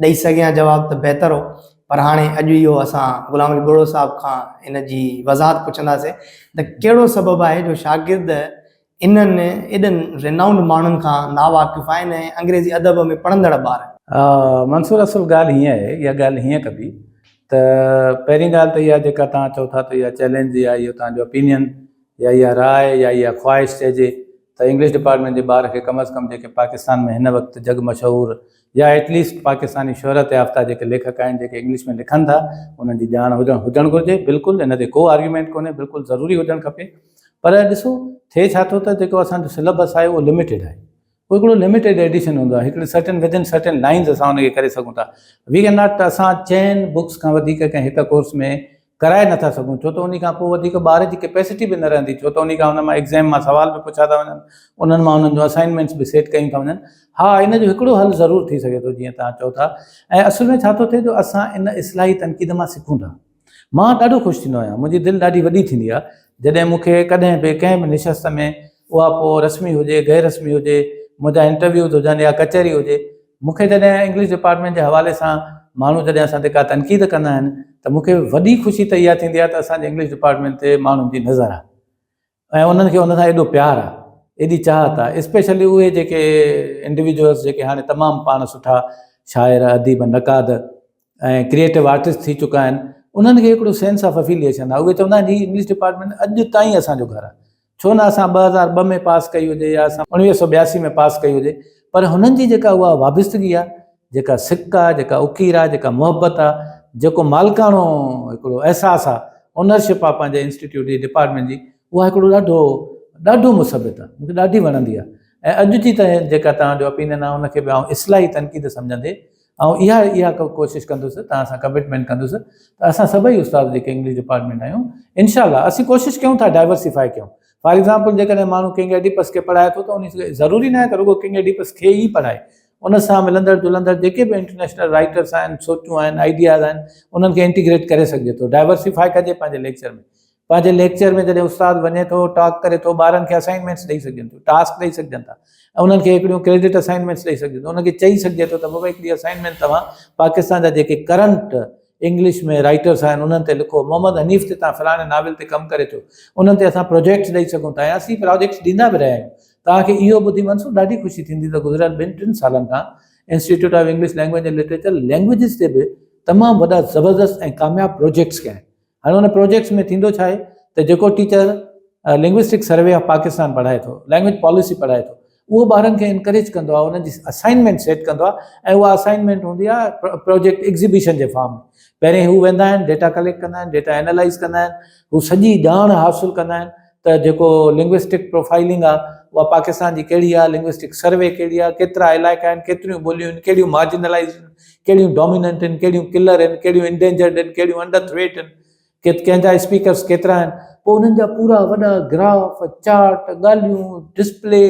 ڏئي سگهي ها جواب ته بهتر هو پر هاڻي اڄ اهو اسان غلام علي ٻرڙو صاحب کان ان جي وضاحت پڇنداسين ته ڪهڙو سبب آهي جو شاگرد انهن ايڏن رينائونڊ ماڻهن کان ناواقف آهن ۽ انگريزي ادب ۾ پڙهندڙ ٻار. منصور اصل ڳالهه هيئن آهي اها ڳالهه هيئن ڪبي ته پهرين ڳالهه ته اها جيڪا توهان چئو ٿا ته اها چئلينج يا اهو توهان جو اپينين يا اها راء يا اها خواهش چئجي ته انگلش ڊپارٽمينٽ جي ٻار کي ڪم از ڪم جيڪي پاڪستان ۾ هن وقت جڳ مشهور يا ايٽ ليسٽ پاڪستاني شهرت يافته جيڪي ليکڪ آهن جيڪي انگلش ۾ لکن ٿا انهن جي ڄاڻ هجڻ هجڻ گهرجي بلڪل ان تي ڪو آرگيومينٽ ڪونهي بلڪل ضروري هجڻ کپي پر ڏسو ٿئي ڇا ٿو ته جيڪو اسان جو سليبس آهي اهو لميٽيڊ آهي اهو هڪڙو لميٽيڊ ايڊيشن هوندو آهي هڪڙي سرٽن ودن سرٽن لائنز اسان ان کي ڪري سگهون ٿا وي ڪين not اسان چئن بڪس کان وڌيڪ ڪنهن هڪ ڪورس ۾ ڪرائي نٿا سگهون ڇو ته انهي کان پوء وڌيڪ ٻار جي ڪيپيسٽي به نه رهندي ڇو ته انهي کان ان مان ايگزام مان سوال به پڇا ٿا وڃن انهن مان انهن جون اسائنمينٽس به سيٽ ڪيون ٿا وڃن. ها ان جو هڪڙو حل ضرور ٿي سگهي ٿو جيئن توهان چئو ٿا ۽ اصل ۾ ڇا ٿو ٿئي جو اسان ان اصلاحي تنقيد مان سکون ٿا. مان ڏاڍو خوش ٿيندو آهيان منهنجي دل ڏاڍي وڏي ٿيندي آهي جڏهن مون کي ڪڏهن به ڪنهن به نشست ۾ اها پوء رسمي هجي غير رسمي هجي منهنجا انٽرويوز هجن يا ڪچهري هجي مون کي جڏهن انگلش ڊپارٽمينٽ جي حوالي سان ماڻهو جڏهن اسان تي ڪا تنقيد ڪندا آهن ته مون کي وڏي خوشي ته اها ٿيندي آهي ته اسان جي انگلش ڊپارٽمينٽ تي ماڻهن جي نظر آهي ۽ انهن کي ان سان ايڏو پيار آهي ايڏي چاهت آهي اسپيشلي اهي جيڪي انڊيويجوئلس جيڪي هاڻي تمام پاڻ سٺا شاعر اديب نقاد ۽ ڪريئيٽو آرٽسٽ ٿي چڪا آهن انهن کي هڪڙو سينس آف افيليئيشن آهي اهي چوندا آهن هي انگلش ڊپارٽمينٽ اڄ تائين اسان جو گهر آهي ڇو نه اسان 2002 ۾ پاس ڪئي هجي يا اسان 1982 ۾ پاس ڪئي هجي پر هنن جي جيڪا اها وابستگي آهي جيڪا سڪ آهي جيڪا اڪير آهي جيڪا محبت آهي جيڪو مالڪاڻو هڪڙو احساس آهي اونرشپ آهي پنهنجي انسٽيٽيوٽ جي ڊپارٽمينٽ جي اها هڪڙو ڏاڍو ڏاڍو مثبت آهي مونکي ڏاڍي وڻندي آهي ۽ اڄ جي ته جيڪا توهان جو اپينين آهي ان کي به آئون اصلاحي تنقيد سمجهندي آئون اها اها ڪوشش ڪندس توهان سان ڪمٽمينٽ ڪندس ته اسان سڀئي استاد جيڪي انگلش ڊپارٽمينٽ آهيون انشاء الله اسين ڪوشش ڪيون ٿا ڊائيورسيفائي ڪيون فار ايگزامپل جيڪڏهن ماڻهو ڪنگ ايڊيپس کي پڙهائي ٿو ته ان ضروري ناهي ته رڳو ڪنگ ايڊيپس کي ئي پڙهائي ان سان ملندڙ جلندڙ جيڪي به انٽرنيشنل رائٽرس آهن سوچون آهن آئيڊياز آهن انهن کي انٽيگريٽ ڪري سگهجي ٿو ڊائيورسيفائي ڪجي پنهنجي ليڪچر ۾ پنهنجي ليڪچر ۾ جڏهن استاد وڃي ٿو ٽاڪ ڪري ٿو ٻارن کي اسائنمينٽس ڏئي سگهجن ٿيون ٽاسڪ ڏئي سگهجن ٿا ۽ انهن کي هڪڙيون ڪريڊٽ اسائنمينٽس ڏئي سگهجن ٿيون انهن کي چئي سگهجي ٿو ته بابا هڪڙي اسائنمينٽ توهان پاڪستان جا جيڪي ڪرنٽ انگلش ۾ رائٽرس آهن انهن تي لکو محمد حنيف تي توهان فلاڻي ناول تي ڪم ڪري ٿو انهن تي اسان پروجيڪٽس ڏئي سگهون ٿا ۽ اسين پروجيڪٽس ڏيندا به رهيا آهيون توهان کي اهو ٻڌي منصور ڏاڍي خوشي ٿيندي ته گذريل ٻن ٽن سالن کان institute of English language and literature languages تي به تمام وڏا زبردست ۽ ڪامياب پروجيڪٽس ڪيا آهن هاڻي ان پروجيڪٽس ۾ ٿيندو ڇا آهي ته جيڪو teacher linguistic survey of Pakistan پڙهائي ٿو لينگويج پاليسي پڙهائي ٿو اهو ٻارن کي انڪريج ڪندو آهي انهن جي اسائنمينٽ سيٽ ڪندو آهي ۽ اها اسائنمينٽ هوندي آهي پروجيڪٽ ايگزيبيشن جي فارم ۾ پهرين هو ويندا آهن ڊيٽا ڪليڪٽ ڪندا آهن ڊيٽا اينالائز ڪندا آهن هو سڄي ڄاڻ حاصل ڪندا آهن ته جيڪو لنگوسٽڪ پروفائلنگ آهي اها پاڪستان جي ڪهڙي آهي لنگوسٽڪ سروي ڪهڙي آهي ڪيترا علائقا آهن ڪيتريون ٻوليون آهن ڪهڙيون مارجنلائز آهن ڪهڙيون ڊوميننٽ آهن، ڪهڙيون ڪلر آهن، ڪهڙيون انڊينجرڊ آهن، ڪهڙيون انڊر ٿريٽ آهن، ڪنهن جا اسپيڪرس ڪيترا آهن، پوء انهن جا پورا وڏا گراف، چارٽ، ڳالهيون، ڊسپلي،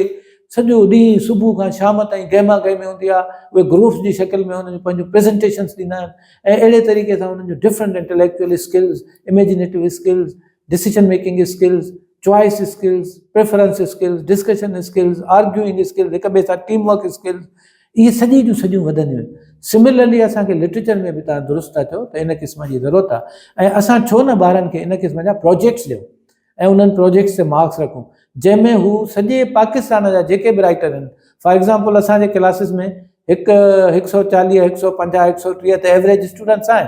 سڄو ڏينهن صبح کان شام تائين گهما گهمي هوندي آهي، اهي گروپس جي شڪل ۾ انهن جون پنهنجون پريزنٽيشنس ڏيندا آهن ۽ اهڙي طريقي سان انهن جون different intellectual skills, imaginative skills, decision making skills, choice skills, preference skills, discussion skills, arguing skills, هڪ ٻئي سان ٽيم ورڪ اسڪلز، اهي سڄي جون سڄيون وڌنديون آهن. سملرلي اسان کي لٽريچر ۾ به توهان درست ٿا چئو ته ان قسم جي ضرورت آهي ۽ اسان ڇو نه ٻارن کي ان قسم جا پروجيڪٽس ڏيون ۽ انهن پروجيڪٽس تي مارڪس رکون جنهن ۾ هو سڄي پاڪستان جا جيڪي به رائٽر آهن فار ايگزامپل اسان جي ڪلاسز ۾ هڪ هڪ سو چاليهه هڪ سو پنجاهه هڪ سو ٽيهه ته ايوريج اسٽوڊنٽس آهن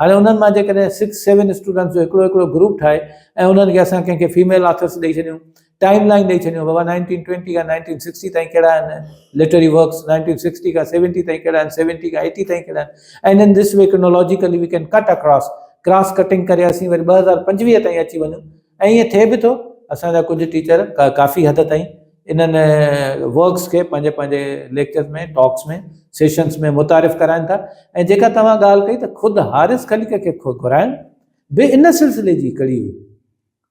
هاڻي انهن مان جيڪڏهن سڪس سيون اسٽوڊنٽس جو هڪڙو هڪڙو گروپ ٺاهي ۽ انهن کي اسان ڪنهن کي فيميل آٿرس ڏئي ڇڏيون ٽائيم لائين ڏئي ڇڏيون بابا نائنٽين ٽوئنٽي کان نائنٽين سڪسٽي تائين ڪهڙا آهن لٽرري ورڪس نائنٽين سڪسٽي کان سيونٽي تائين ڪهڙا آهن سيونٽي کان ايٽي تائين ڪهڙا آهن ۽ in this way chronologically we can cut across cross cutting ڪري اسين وري 2025 تائين اچي وڃون ۽ ائين ٿئي به ٿو اسان جا ڪجهه ٽيچر ڪافي حد تائين انهن ورڪس کي پنهنجي پنهنجي ليڪچرز ۾ ٽاڪس ۾ سيشنز ۾ متعارف ڪرائن ٿا ۽ جيڪا توهان ڳالهه ڪئي ته خود حارث خليق کي گهرائڻ به ان سلسلي جي ڪڙي هئي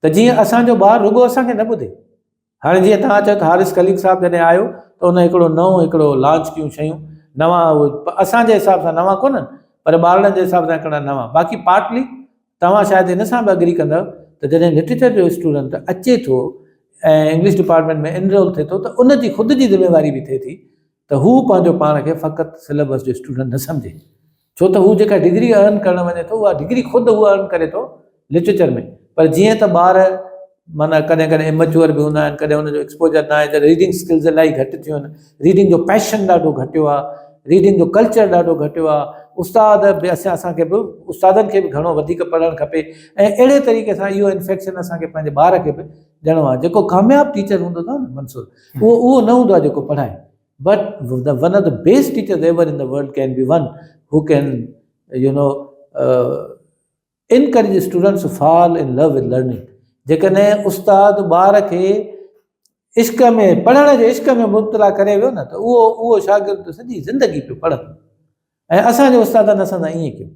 ته جيئن اسان جو ٻار رڳو اسان کي نه ٻڌي. هاڻي جيئن توهان چيو ته حارث خليق صاحب جڏهن آيو ته ان هڪڙو نئون هڪڙو لانچ ڪيون شيون نوان اهي اسان جي حساب سان نوان ڪونهن پر ٻارڙن جي حساب سان هڪڙا نوان باقي پارٽلي توهان شايد ان سان به اگري ڪندؤ ته جڏهن لٽريچر جو اسٽوڊنٽ اچي ٿو ۽ انگلش ڊپارٽمينٽ ۾ انرول ٿئي ٿو ته ان جي خود جي ذميواري به ٿئي ٿي ته هو پنهنجو پاڻ کي فقط سليبس جو اسٽوڊنٽ نه سمجهي ڇو ته هو جيڪا ڊگري ارن ڪرڻ وڃي ٿو اها ڊگري خود هو ارن ڪري ٿو لٽريچر ۾ پر جيئن ته ٻار معنيٰ ڪڏهن ڪڏهن اميچوئر به هوندا آهن ڪڏهن ان جو ايڪسپوجر نه آهي جڏهن ريڊنگ اسڪلز الاهي گهٽ ٿيون آهن ريڊنگ جو پيشن ڏاڍو گهٽيو آهي ريڊنگ جو ڪلچر ڏاڍو گهٽيو آهي استاد به اسان اسان کي به استادن کي به گهڻو وڌيڪ پڙهڻ کپي ۽ اهڙي طريقي سان اهو انفيڪشن اسان کي پنهنجي ٻار کي به ڏيڻو آهي جيڪو ڪامياب ٽيچر هوندو اٿو نه منصور اهو اهو نه هوندو آهي جيڪو پڙهائي but the one of the best teachers ever in the world can be one who can you know encourage students fall in love with learning جيڪڏهن استاد ٻار کي عشق ۾ پڙهڻ جي عشق ۾ مبتلا ڪري ويو نه ته اهو اهو شاگرد سڄي زندگي پيو پڙهندو ۽ اسان جي استادن اسان سان ائين ڪيو.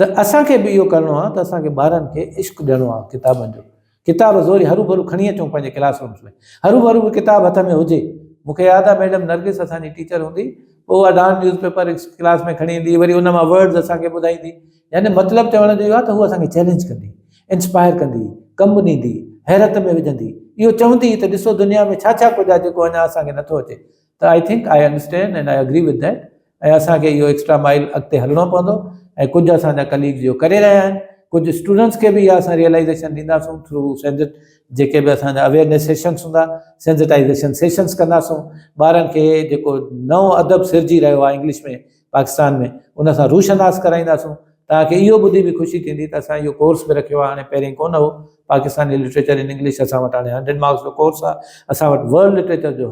ته اسان کي به اهو ڪرڻو آهي ته اسان کي ٻارن کي عشق ڏيڻو آهي ڪتابن جو. ڪتاب زوري هرو ڀرو کڻي اچون پنهنجي ڪلاس رومس ۾. هرو ڀرو به ڪتاب هٿ ۾ هجي. مون کي ياد آهي ميڊم نرگس اسان جي ٽيچر هوندي پوء اها ڊان نيوز پيپر ڪلاس ۾ کڻي ايندي وري ان مان ورڊز اسان کي ٻڌائيندي. يعني مطلب چوڻ جو اهو آهي ته هوء اسان کي چئلينج ڪندي، انسپائر ڪندي، ڪم ڏيندي، حيرت ۾ وجهندي. اهو چوندي ته ڏسو دنيا ۾ ڇا ڇا ڪجهه آهي جيڪو اڃا اسان کي نٿو اچي. ته I think I understand and I agree with that ۽ اسان کي اهو ايڪسٽرا مائل اڳتي هلڻو پوندو ۽ ڪجهه اسان جا ڪليگز اهو ڪري رهيا آهن ڪجهه اسٽوڊنٽس کي به اها اسان ريئلائيزيشن ڏينداسون ٿرو سينزٽ جيڪي به اسان جا اويئرنيس سيشنس هوندا سينزٽائيزيشن سيشنس ڪنداسون ٻارن کي جيڪو نئون ادب سرجي رهيو آهي انگلش ۾ پاڪستان ۾ ان سان روشناس ڪرائينداسون توهان کي اهو ٻڌي به خوشي ٿيندي ته اسان اهو ڪورس به رکيو آهي هاڻي پهرين ڪونه هو پاڪستاني لٽريچر ان انگلش اسان وٽ هاڻي هنڊريڊ مارڪس جو ڪورس آهي اسان وٽ ورلڊ لٽريچر جو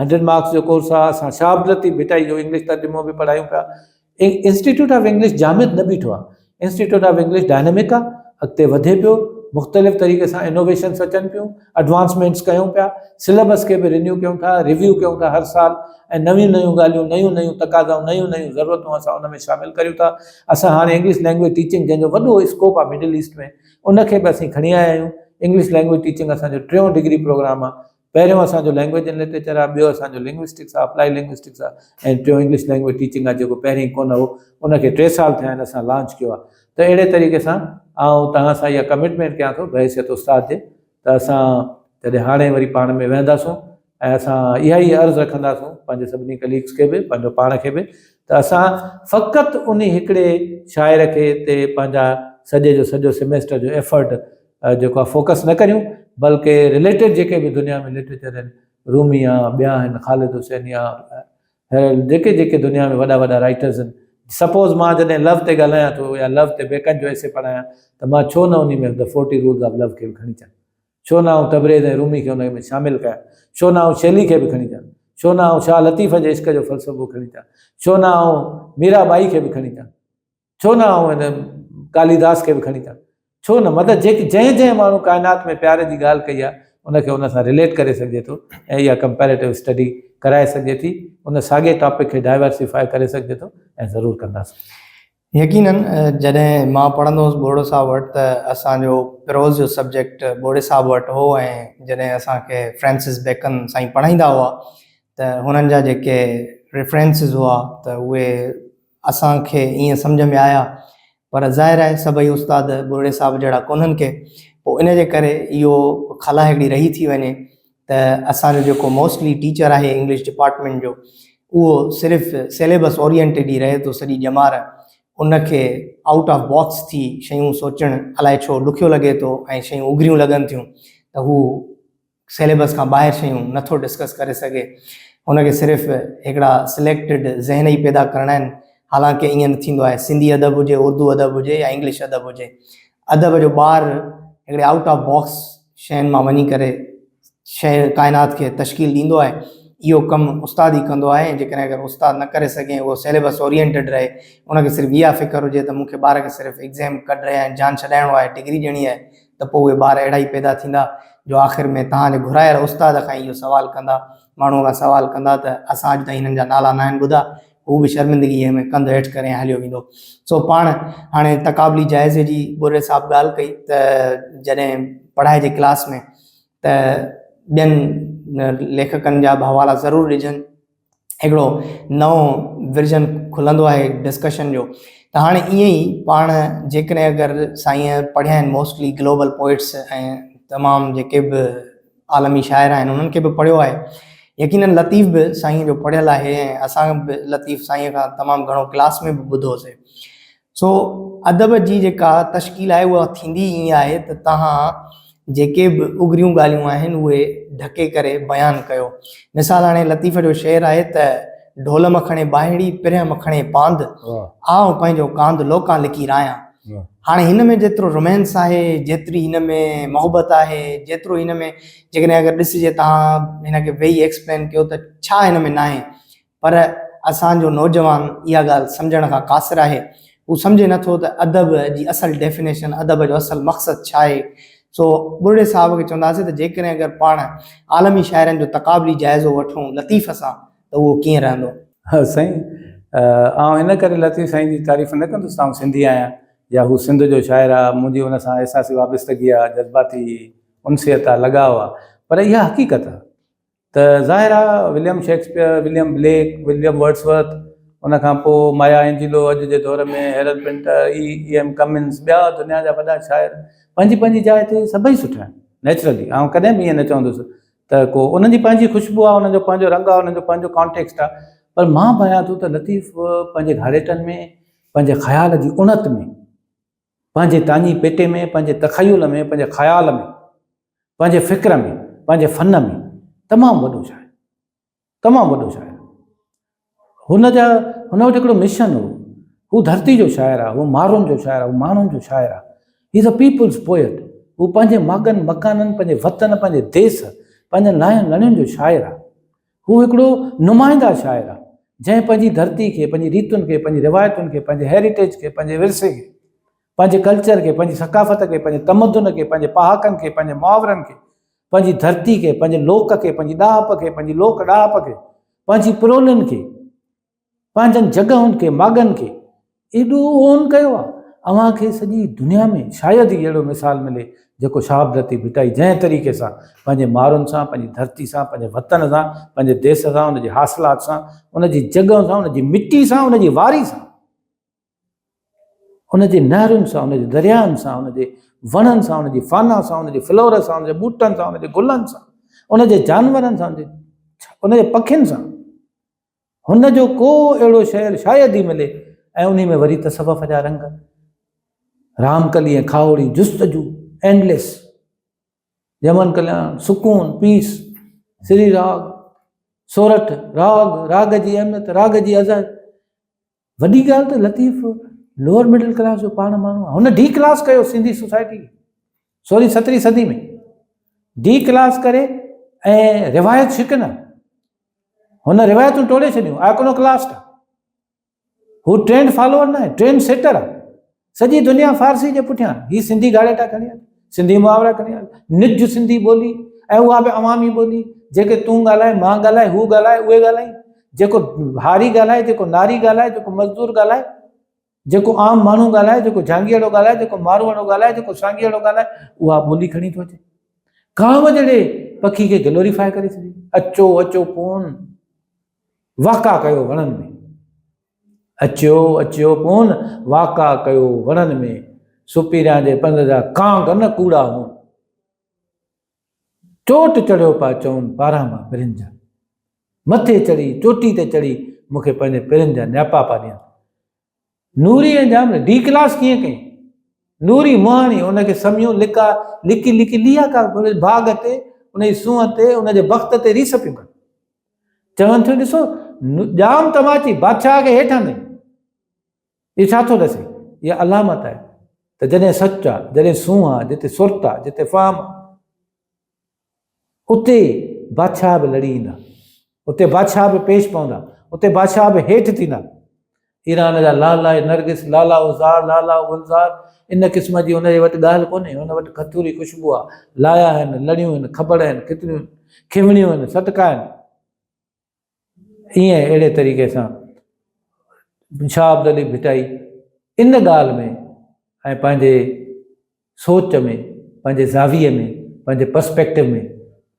هنڊريڊ مارڪس جو ڪورس آهي اسان شاهه عبداللطيف ڀٽائي جو انگلش ترجمو به پڙهايون پيا انسٽيٽيوٽ آف انگلش جامد نه بيٺو آهي انسٽيٽيوٽ آف انگلش ڊائنامڪ آهي اڳتي وڌي پيو مختلف طريقي سان انوويشنس اچن پيون اڊوانسمينٽس ڪيون پيا سليبس کي به رينيو ڪيون ٿا ريويو ڪيون ٿا هر سال ۽ نيون نيون ڳالهيون نيون نيون تقاضائون نيون نيون ضرورتون اسان ان ۾ شامل ڪريون ٿا اسان هاڻي انگلش لينگويج ٽيچنگ جنهن جو وڏو اسڪوپ آهي مڊل ايسٽ ۾ ان کي به اسين کڻي آيا آهيون انگلش لينگويج ٽيچنگ اسان جو ٽيون ڊگري پروگرام آهي پهريون اسان جو لينگويج اينڊ لٽريچر آهي، ٻيو اسان جو لنگوسٽڪس آهي، اپلائيڊ لنگوسٽڪس آهي ۽ ٽيون انگلش لينگويج ٽيچنگ آهي جيڪو پهرين ڪونه هو، ان کي ٽي سال ٿيا آهن اسان لانچ ڪيو آهي ته اهڙي طريقي سان آئون توهان سان اها ڪمٽمينٽ ڪيان ٿو بحيثيت استاد جي ته اسان جڏهن هاڻي وري پاڻ ۾ ويهنداسون ۽ اسان اها ئي عرض رکنداسون پنهنجي سڀني ڪليگس کي به پنهنجو پاڻ کي به ته اسان فقط انهي هڪڙي شاعر کي تي پنهنجا سڄي جو سڄو سيمسٽر جو ايفرٽ جيڪو آهي فوڪس نه ڪريون بلڪه رليٽيڊ جيڪي به دنيا ۾ لٽريچر آهن رومي آ ٻيا آهن خالد حسيني آ جيڪي جيڪي دنيا ۾ وڏا وڏا رائٽرز آهن سپوز مان جڏهن لو تي ڳالهايان ٿو يا لو تي بيڪن جو ايسي پڙهايان ته مان ڇو نه انهي ۾ the 40 rules of love کي به کڻي اچان ڇو نه آئون تبريز ۽ رومي کي ان ۾ شامل ڪيان ڇو نه آئون شيلي کي به کڻي اچان ڇو نه آئون شاهه لطيف جي عشق جو فلسفو کڻي اچان ڇو نه آئون ميرا ٻائي کي به کڻي اچان ڇو نه آئون هن ڪاليداس کي به کڻي اچان ڇو نه مطلب جيڪي جنهن جنهن ماڻهو ڪائنات ۾ پيار جي ڳالهه ڪئي آهي ان کي ان سان رليٽ ڪري سگهجي ٿو ۽ اها ڪمپيريٽو اسٽڊي ڪرائي سگهجي ٿي ان ساڳئي ٽاپڪ کي ڊائيورسيفائي ڪري سگهجي ٿو ۽ ضرور ڪنداسين. يقينن جڏهن مان پڙهندو هوس ٻوڙو صاحب وٽ ته اسان جو پروز جو سبجيڪٽ ٻوڙي صاحب وٽ هو ۽ جڏهن اسان کي فرانسس بيڪن سائين پڙهائيندا هئا ته هنن جا جيڪي ريفرنسز هئا ته اهي اسان کي ائين سمجهه ۾ آيا پر ظاهر آهي سڀئي استاد ٻرڙي صاحب جهڙا ڪونهن ڪي پوء ان جي ڪري اهو خلا هڪڙي رهي ٿي وڃي ته اسان جو جيڪو موسٽلي ٽيچر آهي انگلش ڊپارٽمينٽ جو اهو صرف سيليبس اورينٽيڊ ئي رهي ٿو سڄي ڄمار ان کي آئوٽ آف باڪس ٿي شيون سوچڻ الائي ڇو ڏکيو لڳي ٿو ۽ شيون اگريون لڳن ٿيون ته هو سيليبس کان ٻاهر شيون نه ٿو ڊسڪس ڪري سگهي هن کي صرف هڪڙا سليڪٽيڊ ذهن ئي پيدا ڪرڻا آهن حالانڪه ائين نه ٿيندو آهي سنڌي ادب هجي اردو ادب هجي يا انگلش ادب هجي ادب جو ٻار هڪڙي آئوٽ آف باڪس شين مان وڃي ڪري شيء ڪائنات کي تشڪيل ڏيندو آهي اهو ڪم استاد ئي ڪندو آهي جيڪڏهن اگر استاد نه ڪري سگهي اهو سيليبس اورينٽيڊ رهي ان کي صرف اها فڪر هجي ته مون کي ٻار کي صرف ايگزام ڪڍري ۽ جان ڇڏائڻو آهي ڊگري ڏيڻي آهي ته پوء اهي ٻار اهڙا ئي پيدا ٿيندا جو آخر ۾ توهان جي گهرايل استاد کان ئي اهو سوال ڪندا، ماڻهوء کان سوال ڪندا ته اسان اڄ تائين هنن جا نالا ناهن ٻڌا، هو به شرمندگيء ۾ ڪنڌ هيٺ ڪري هليو ويندو. سو پاڻ هاڻي تقابلي جائزي جي ٻرڙي صاحب ڳالهه ڪئي ته جڏهن پڙهائجي ڪلاس ۾ ته ٻين ليکڪن جا به حوالا ضرور ڏجن. هڪڙو نئون ورجن کلندو آهي ڊسڪشن جو ته هاڻي ائين ئي پاڻ جيڪڏهن اگر سائين پڙهيا آهن موسٽلي گلوبل پوئٽس ۽ تمام جيڪي به عالمي شاعر آهن انهن کي به پڙهيو آهي يقينن لطيف به سائين جو پڙهيل آهي ۽ اسان به لطيف سائين کان تمام گهڻو ڪلاس ۾ به ٻڌوسي سو ادب جي جيڪا تشڪيل آهي اها ٿيندي ائين آهي ته توهان جيڪي به اگريون ڳالهيون آهن اهي ڍڪي ڪري بيان ڪيو. مثال هاڻي لطيف جو شعر آهي ته ڍول م کڻي باهيڙي، پرهه م کڻي پاند، آئون پنهنجو ڪانڌ لوڪان لڪي رايان. هاڻي هن ۾ جيترو رومانس آهي، جيتري هن ۾ محبت آهي، جيترو هن ۾ جيڪڏهن اگر ڏسجي توهان هن کي ويهي ايڪسپلين ڪيو ته ڇا هن ۾ ناهي پر اسان جو نوجوان اها ڳالهه سمجهڻ کان قاصر آهي. هو سمجهي نه ٿو ته ادب جي اصل ڊيفينيشن، ادب جو اصل مقصد ڇا آهي؟ سو ٻرڙي صاحب کي چونداسين ته جيڪڏهن اگر پاڻ عالمي شاعرن جو تقابلي جائزو وٺون لطيف سان ته اهو ڪيئن رهندو؟ ها سائين، آئون ان ڪري لطيف سائين جي تعريف نه ڪندس ته آئون سنڌي آهيان يا هو سنڌ جو شاعر آ، منهنجي ان سان احساسي وابستگي آ، جذباتي انسيت آ، لڳاء آ، پر اها حقيقت آ ته ظاهر آ William Shakespeare, William Blake, William Wordsworth, ان کان پوء مايا اينجيلو اڄ جي دور ۾ Harold Pinter, E E M Cummings, ٻيا دنيا جا وڏا شاعر پنهنجي پنهنجي جاء تي سڀئي سٺا آهن نيچرلي آئون ڪڏهن به ائين نه چوندس ته ڪو انهن جي پنهنجي خوشبو آ انهن جو پنهنجو رنگ آ انهن جو پنهنجو ڪانٽيڪسٽ آ پر مان ڀانيان ٿو ته لطيف پنهنجي گهاڙيٽن ۾ پنهنجي خيال جي اڻت ۾ پنهنجي تاڃي پيٽي ۾ پنهنجي تخيل ۾ پنهنجي خيال ۾ پنهنجي فڪر ۾ پنهنجي فن ۾ تمام وڏو شاعر تمام وڏو شاعر هن جا هن وٽ هڪڙو مشن هو هو ڌرتي جو شاعر آهي هو مارون جو شاعر آهي هو ماڻهن جو شاعر آهي he is a people's poet هو پنهنجي ماڳن مڪانن پنهنجي وطن پنهنجي ديس پنهنجن لاين لڻين جو شاعر آهي هو هڪڙو نمائنده شاعر آهي جنهن پنهنجي ڌرتي کي پنهنجي ريتن کي پنهنجي روايتن کي پنهنجي هيريٽيج کي پنهنجي ورثي کي پنهنجي ڪلچر کي پنهنجي ثقافت کي پنهنجي تمدن کي پنهنجي پهاڪن کي پنهنجي محاورن کي پنهنجي ڌرتي کي پنهنجي لوڪ کي پنهنجي ڏاهپ کي پنهنجي لوڪ ڏاهپ کي پنهنجي پرولين کي پنهنجن جڳهن کي ماڳن کي ايڏو اون ڪيو آهي. اوهان کي سڄي دنيا ۾ شايد ئي اهڙو مثال ملي جيڪو شاهه عبداللطيف ڀٽائي جنهن طريقي سان پنهنجي مارن سان پنهنجي ڌرتي سان پنهنجي وطن سان پنهنجي ديس سان ان جي حاصلات سان ان جي جڳهن سان ان جي مٽي سان ان جي واري سان ان جي نهرن سان ان جي درياهن سان ان جي وڻن سان ان جي فانا سان ان جي فلور سان ان جي ٻوٽن سان ان جي گلن سان ان جي جانورن سان ان جي پکين سان هن جو ڪو اهڙو شعر شايد ئي ملي ۽ انهي ۾ وري تصوف جا رنگ، رامڪلي ۽ کاهوڙي جستجو، Endless، Yaman ڪلياڻ، سڪون، Peace، سري راڳ، سورٺ، راڳ، راڳ جي اهميت، راڳ جي عظمت. وڏي ڳالهه ته لطيف لوئر مڊل ڪلاس جو پاڻ ماڻهو آهي. هن ڊي ڪلاس ڪيو سنڌي سوسائٽي کي سورهين سترهين صدي ۾ ڊي ڪلاس ڪري ۽ روايت شڪن هن روايتون ٽوڙي ڇڏيون، آئڪونو ڪلاسٽ آ. هو ٽرينڊ فالوور ناهي، ٽرينڊ سيٽر آ. سڄي دنيا فارسي جي پٺيان، هي سنڌي گهاڙيٽا کڻي آيو، سنڌي محاورا کڻي آيو، نج سنڌي ٻولي ۽ اها به عوامي ٻولي، جيڪي تون ڳالهائي، مان ڳالهائي، هو ڳالهائي، اهي ڳالهائين، جيڪو هاري ڳالهائي، جيڪو ناري ڳالهائي، جيڪو مزدور ڳالهائي، جيڪو عام ماڻهو ڳالهائي، جيڪو جهانگيئڙو ڳالهائي، جيڪو ماروئڙو ڳالهائي، جيڪو سانگيئڙو ڳالهائي، اها ٻولي کڻي ٿو اچي. ڪانء جهڙي پکي کي گلوريفائي ڪري ڇڏي. اچو اچو پون، واڪا ڪيو وڻن ۾. اچو اچو پون، واڪا ڪيو وڻن ۾. سپيريان جي پنڌ جا ڪانگ نه ڪوڙا هون. چوٽ چڙهيو پيا چون پاران مان پرين جا. مٿي چڙهي، چوٽي تي چڙهي مون کي پنهنجي پرين جا نياپا پيا ڏين. نوري ۽ ڄام ڊي ڪلاس ڪيئن ڪئين؟ نوري مهاڻي ان کي سميون لڪا لڪي لڪي ليها ڪا ان جي ڀاڳ تي، ان جي سونهن تي، ان جي بخت تي ريس پيون ڪن. چون ٿيون ڏسو ڄام تماچي بادشاهه کي هيٺ آندئين. اهو ڇا ٿو ڏسي؟ اها علامت آهي ته جڏهن سچ آ، جڏهن سونهن آ، جتي سرت آ، جتي فهم آ، اتي بادشاهه به لڙي ايندا، اتي بادشاهه به پيش پوندا، اتي بادشاهه به هيٺ ٿيندا. ايران جا لالا نرگس، لالا عذار، لالا گلزار، ان قسم جي هن جي وٽ ڳالهه ڪونهي، هن وٽ کٿوري خوشبو آ، لايا آهن، لڙيون آهن، کٻڙ آهن، کتريون آهن، کيوڻيون آهن، سٽڪا آهن. ائين اهڙي طريقي سان شاهه عبداللطيف ڀٽائي ان ڳالهه ۾ ۽ پنهنجي سوچ ۾ پنهنجي زاويي ۾ پنهنجي پرسپيڪٽو ۾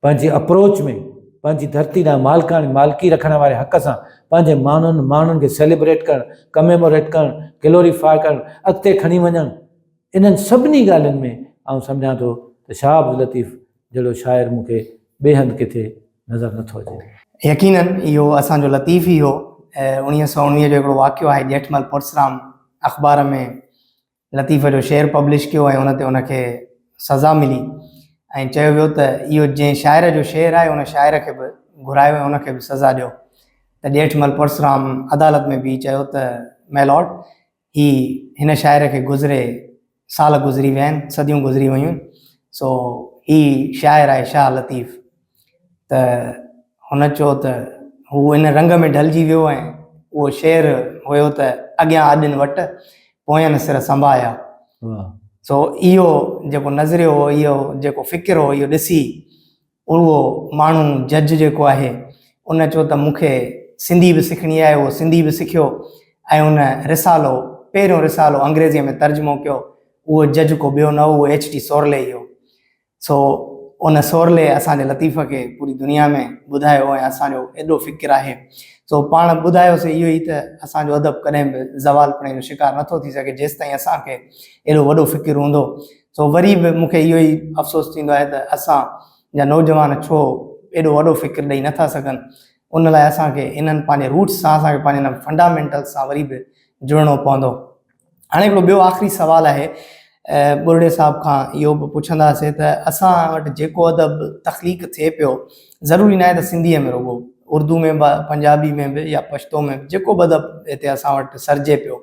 پنهنجي اپروچ ۾ پنهنجي ڌرتي ڏانهن مالڪاڻي مالڪي رکڻ واري حق سان پنهنجي ماڻهن ماڻهن کي سيليبريٽ ڪرڻ ڪميموريٽ ڪرڻ گلوريفاء ڪرڻ اڳتي کڻي وڃڻ انهن سڀني ڳالهين ۾ آئون سمجهان ٿو ته شاهه عبداللطيف جهڙو شاعر مون کي ٻئي هنڌ ڪٿي نظر نٿو اچي. يقيناً اهو اسان جو لطيف ئي هو. 1919 جو هڪڙو واقعو آهي ڄيٺمل پرسرام اخبار ۾ لطيف جو شعر پبلش ڪيو ۽ ان تي ان کي سزا ملي ۽ چيو ويو ته اهو جنهن شاعر جو شعر آهي ان شاعر کي به گهرايو ۽ ان کي به سزا ڏيو ته ڄيٺمل پرسرام عدالت ۾ بيهي چيو ته مئي لارڊ هي هن شاعر کي گذري سال گذري ويا آهن، صديون گذري ويون، سو هي شاعر آهي شاهه لطيف. ته هن چيو ته هو ان رنگ ۾ ڍلجي ويو ۽ اهو شعر هيو ته اڳيان آڏين وٽ، پوين سر سنڀايا. سو اهو جيڪو نظريو هو، اهو جيڪو فڪر هو، اهو ڏسي اهو ماڻهو جج جيڪو آهي ان چيو ته مون کي سنڌي به سکڻي آهي اهو سنڌي به سکيو ۽ ان رسالو پهريون رسالو انگريزيء ۾ ترجمو ڪيو اهو جج ڪو ٻيو نه هو اهو ايڇ ٽي سورلي ئي هو. سو ان سورلي اسان جي لطيف کي پوري دنيا ۾ ٻڌايو ۽ اسان جو ايڏو فڪر آهي. سو پاڻ ٻڌايوسي اهو ئي ته اسان جو ادب ڪڏهن به زوال پڻي جو شڪار نٿو ٿي سگهي جيستائين اسان کي ايڏو وڏو فڪر هوندو. سو وري به مون کي اهو ئي افسوس ٿيندو آهي ته اسان جا نوجوان ڇو ايڏو وڏو فڪر ڏئي نٿا سگهن. ان لاء اسان کي انهن پنهنجي روٽس سان اسان کي پنهنجي انهن فنڊامينٽلس سان وري به جڙڻو پوندو. هاڻي هڪڙو ٻيو آخري سوال آهي ٻرڙي صاحب کان اهو به پڇنداسين ته اسان وٽ جيڪو ادب تخليق ٿئي پيو ضروري ناهي ته سنڌيء ۾ رڳو اردو ۾ به پنجابي ۾ به يا پشتو ۾ به جيڪو به ادب هتي اسان وٽ سرجي پيو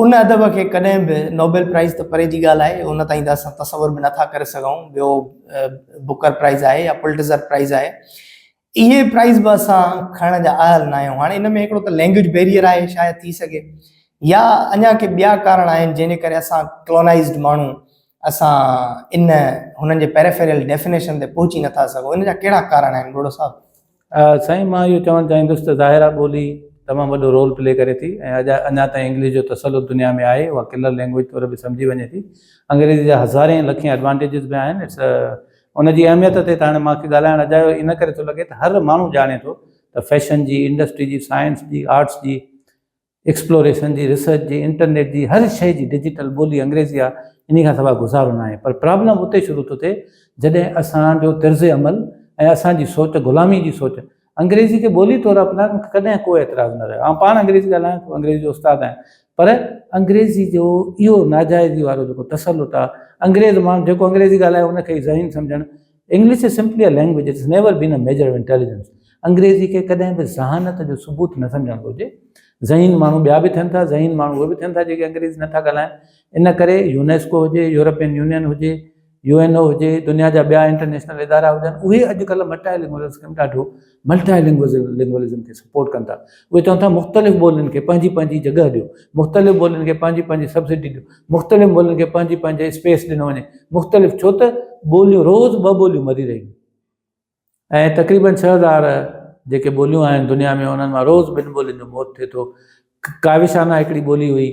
ان ادب کي ڪڏهن به نوبل پرائز ته پري جي ڳالهه آهي ان تائين ته اسان تصور به نٿا ڪري سگهون ٻيو بڪر پرائز آهي يا پلٽزر پرائز آهي اهي پرائز به اسان کڻڻ جا اهل نه آهيون. هاڻي ان ۾ هڪڙو ته لينگويج بيريئر آهي شايد ٿي سگهي يا اڃا ڪي ٻيا ڪارڻ آهن جنهن جي ڪري اسان ڪلونائزڊ ماڻهو اسان ان هنن جي پيريفيرل ڊيفينيشن تي پهچي نٿا سگهون ان جا ڪهڙا ڪارڻ آهن ٻرڙو صاحب؟ سائين مان اهو چوڻ چاهيندس ته ظاهر آهي ٻولي تمام وڏو رول پلي ڪري ٿي ۽ اڄ اڃا تائين انگلش جو تسلط دنيا ۾ آهي اها ڪلر لينگويج طور به سمجهي وڃي ٿي انگريزي جا هزارين لکين ايڊوانٽيجز به آهن it's ان جي اهميت تي ته هاڻي مان کي ڳالهائڻ اجايو ان ڪري ٿو لڳي ته هر ماڻهو ڄاڻي ٿو ته فيشن جي، انڊسٽري جي، سائنس جي، آرٽس جي، ايڪسپلوريشن جي، ريسرچ جي، انٽرنيٽ جي، هر شيء جي ڊجيٽل ٻولي انگريزي آهي، انهي کان سواء گذارو ناهي. پر پرابلم اتي شروع ٿو ٿئي جڏهن اسان جو طرز عمل ۽ اسان جي سوچ غلامي جي سوچ انگريزي کي ٻولي طور اپنائڻ مون کي ڪڏهن ڪو اعتراض نه رهيو. آئون پاڻ انگريزي ڳالهايان ٿو، انگريزي جو استاد آهيان، پر انگريزي جو اهو ناجائزي وارو جيڪو تسلط آهي، انگريز ماڻهو جيڪو انگريزي ڳالهائي ان کي ئي ذهين سمجهڻ، English is simply a language, it is never been a measure of intelligence. انگريزي کي ڪڏهن به ذهانت جو ثبوت نه سمجهڻ گهرجي. ذهين ماڻهو ٻيا به ٿين ٿا، ذهين ماڻهو اهي به ٿين ٿا جيڪي انگريزي نه ٿا ڳالهائين. ان ڪري يونيسڪو هجي، يورپين يونين هجي، يو اين او هجي، دنيا جا ٻيا انٽرنيشنل ادارا هجن، اهي اڄڪلهه ملٽائي لنگولزم کي ڏاڍو ملٽائي لنگولزم کي سپورٽ ڪن ٿا. اهي چون ٿا مختلف ٻولين کي پنهنجي پنهنجي جڳهه ڏيو، مختلف ٻولين کي پنهنجي پنهنجي سبسڊي ڏيو، مختلف ٻولين کي پنهنجي پنهنجي اسپيس ڏنو وڃي، مختلف ڇو ته ٻوليون روز ٻه ٻوليون مري رهيون آهن ۽ تقريبن 6000 جيڪي ٻوليون آهن دنيا ۾ انهن مان روز ٻن ٻولين جو موت ٿئي ٿو. ڪاوشانا هڪڙي ٻولي هئي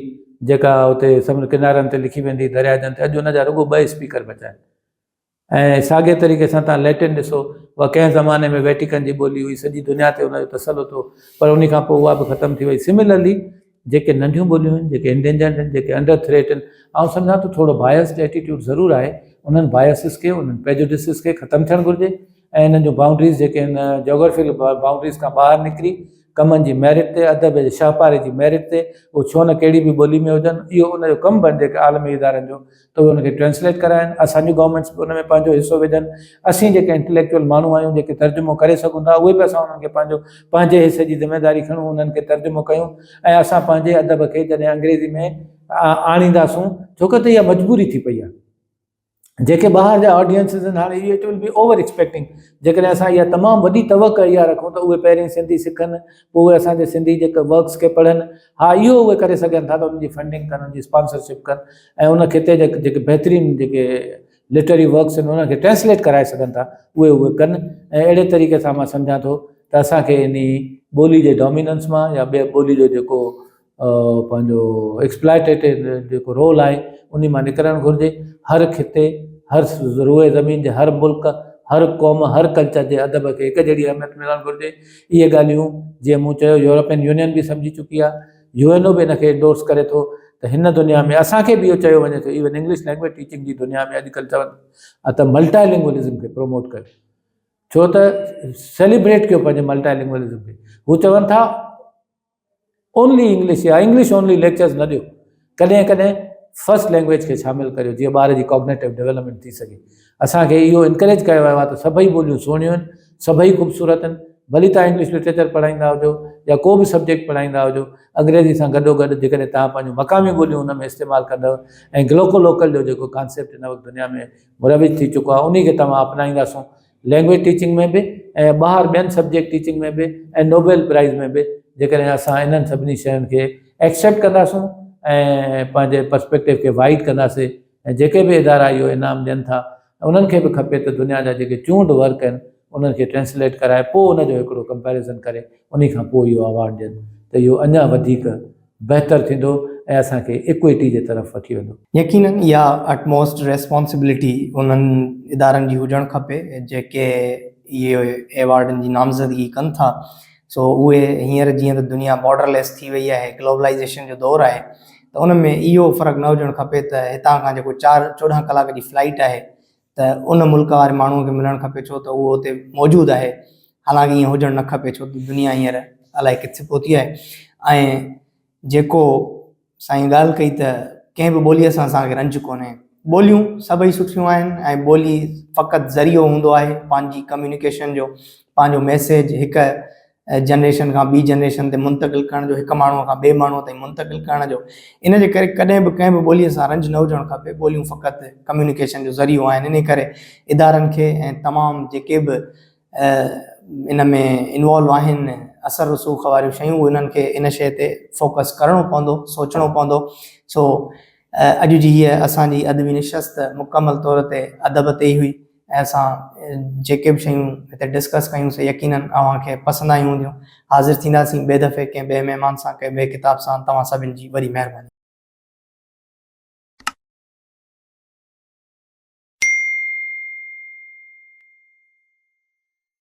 جيڪا اتي سمنڊ ڪنارن تي لکي ويندي هئي درياجن تي اڄ ان جا رڳو ٻه اسپيڪر بچا آهن ۽ ساڳئي طريقي سان تان ليٽن ڏسو اها ڪنهن زماني ۾ ويٽيڪن جي ٻولي هئي سڄي دنيا تي ان جو تسلط هو پر ان کان پوء اها به ختم ٿي وئي سملرلي جيڪي ننڍيون ٻوليون آهن جيڪي انڊينجرڊ آهن جيڪي انڊر ٿريٽ آهن آئون سمجهان ٿو ٿورو بايسڊ ايٽيٽيوڊ ضرور آهي انهن بايسز کي انهن پريجوڊسز کي ختم ٿيڻ گهرجي ۽ انهن جون بائونڊريز جيڪي آهن جاگرافيڪل بائونڊريز کان ٻاهر نڪري ڪمن جي ميرٽ تي، ادب جي شهپاري جي ميرٽ تي، اهو ڇو نه ڪهڙي به ٻولي ۾ هجن، اهو ان جو ڪم بڻجي ڪي عالمي ادارن جو ته اهي ان کي ٽرانسليٽ ڪرائين، اسان جون گورنمينٽس به ان ۾ پنهنجو حصو وجهن، اسين جيڪي انٽليڪچوئل ماڻهو آهيون جيڪي ترجمو ڪري سگهون ٿا اهي به اسان انهن کي پنهنجو پنهنجي حصي جي ذميداري کڻون انهن کي ترجمو ڪيون ۽ اسان پنهنجي ادب کي جڏهن انگريزي ۾ آڻينداسون ڇو ته اها مجبوري ٿي پئي آهي. جيڪي ٻاهر جا آڊينسز آهن هاڻي it will be over expecting جيڪڏهن اسان اها تمام وڏي توقع اها رکون ته اهي پهرين سنڌي سکن پوء اهي اسان جي سنڌي جيڪي ورڪس کي پڙهن ها اهو اهي ڪري سگهن ٿا ته انهن جي فنڊنگ ڪن انهن جي اسپانسرشپ ڪن ۽ ان خطي جا جيڪي بهترين جيڪي لٽرري ورڪس آهن انهن کي ٽرانسليٽ ڪرائي سگهن ٿا اهي اهي ڪن ۽ اهڙي طريقي سان مان سمجهان ٿو ته اسان کي انهي ٻولي جي ڊوميننس مان يا ٻي ٻولي جو جيڪو پنهنجو ايڪسپلائٽيٽو جيڪو رول آهي انهي مان نڪرڻ گهرجي هر خطي هر روئي زمين جي هر ملڪ هر قوم هر ڪلچر جي ادب کي هڪ جهڙي اهميت ملڻ گهرجي اهي ڳالهيون جيئن مون چيو يورپين يونين به سمجهي چڪي آهي يو اين او به ان کي انڊورس ڪري ٿو ته هن دنيا ۾ اسان کي به اهو چيو وڃي ٿو ايون انگلش لينگويج ٽيچنگ جي دنيا ۾ اڄڪلهه چون ته ملٽائي لنگولزم کي پروموٽ ڪيو ڇو ته سيليبريٽ ڪيو پنهنجي ملٽائي لنگولزم کي هو چون ٿا اونلي انگلش يا انگلش اونلي ليڪچرز نه ڏيو ڪڏهن ڪڏهن فرسٽ لينگويج کي شامل ڪريو جيئن ٻار جي ڪاگنيٽو ڊيولپمينٽ ٿي سگهي اسان کي اهو انڪريج ڪيو ويو آهي ته سڀئي ٻوليون سهڻيون آهن سڀئي خوبصورت آهن ڀلي توهان انگلش لٽريچر پڙهائيندا هجو يا ڪو به سبجيڪٽ پڙهائيندا هجو انگريزي سان گڏو گڏ جيڪڏهن توهان پنهنجون مقامي ٻوليون ان ۾ استعمال ڪندؤ ۽ گلوڪو لوڪل جو جيڪو ڪانسيپٽ هن وقت دنيا ۾ مروج ٿي چڪو آهي انهي کي توهان اپنائينداسون لينگويج ٽيچنگ ۾ به ۽ ٻاهر ٻين سبجيڪٽ ٽيچنگ ۾ به ۽ نوبيل پرائز ۾ به جيڪڏهن اسان انهن سڀني شين کي ايڪسيپٽ ڪنداسون ۽ پنهنجي پرسپيڪٽو کي وائيڊ ڪنداسين ۽ جيڪي به ادارا اهو انعام ڏين ٿا انهن کي به کپي ته دنيا جا جيڪي چونڊ ورڪ آهن انهن کي ٽرانسليٽ ڪرائي پوء ان جو هڪڙو ڪمپيريزن ڪري انهي کان پوء اهو اوارڊ ڏين ته اهو اڃا وڌيڪ بهتر ٿيندو ۽ اسان کي ايڪوئٽي جي طرف وٺي ويندو. يقينن اها اٽموسٽ ريسپانسبلٽي انهن ادارن جي هجڻ کپي جيڪي اهي ايوارڊن جي نامزدگي ڪن ٿا سو اهي هينئر جيئن ته دنيا بارڊر ليس ٿي وئي آهي گلوبلائيزيشن جو دور آهي ته ان ۾ اهو فرق نه هجڻ کپي ته هتان کان جيڪو چار 14 ڪلاڪ جي فلائيٽ آهي ته ان ملڪ واري ماڻهو کي ملڻ کپي ڇو ته اهو اتي موجود آهي حالانڪه ائين هجڻ نه کپي ڇو ته دنيا هينئر الائي ڪٿي پهتي آهي ۽ جيڪو سائين ڳالهه ڪئي ته ڪنهن به ٻوليء سان اسان کي رنج ڪونهي. ٻوليون سڀئي سٺيون آهن ۽ ٻولي فقط ذريعو هوندو آهي پنهنجي ڪميونيڪيشن جو، پنهنجو ميسيج هڪ جنريشن کان ٻي جنريشن تي منتقل ڪرڻ جو، هڪ ماڻهوء کان ٻئي ماڻهوء تائين منتقل ڪرڻ جو. ان جي ڪري ڪڏهن به ڪنهن به ٻوليء سان رنج نه هجڻ کپي. ٻوليون فقط ڪميونيڪيشن جو ذريعو آهن. انهيء ڪري ادارن کي ۽ تمام جيڪي به ان ۾ انوالو آهن اثر رسوخ واريون شيون انهن کي ان شيء تي فوڪس ڪرڻو پوندو سوچڻو پوندو سو اڄ جي هيء اسان جي ادبي نشست مڪمل طور تي ادب تي ئي هئي ۽ اسان جيڪي به شيون هتي ڊسڪس ڪيون سي يقينن اوهان کي پسند آيون هونديون حاضر ٿينداسين ٻئي دفعي ڪنهن ٻئي مهمان سان ڪنهن ٻئي ڪتاب سان توهان سڀن جي وڏي مهرباني.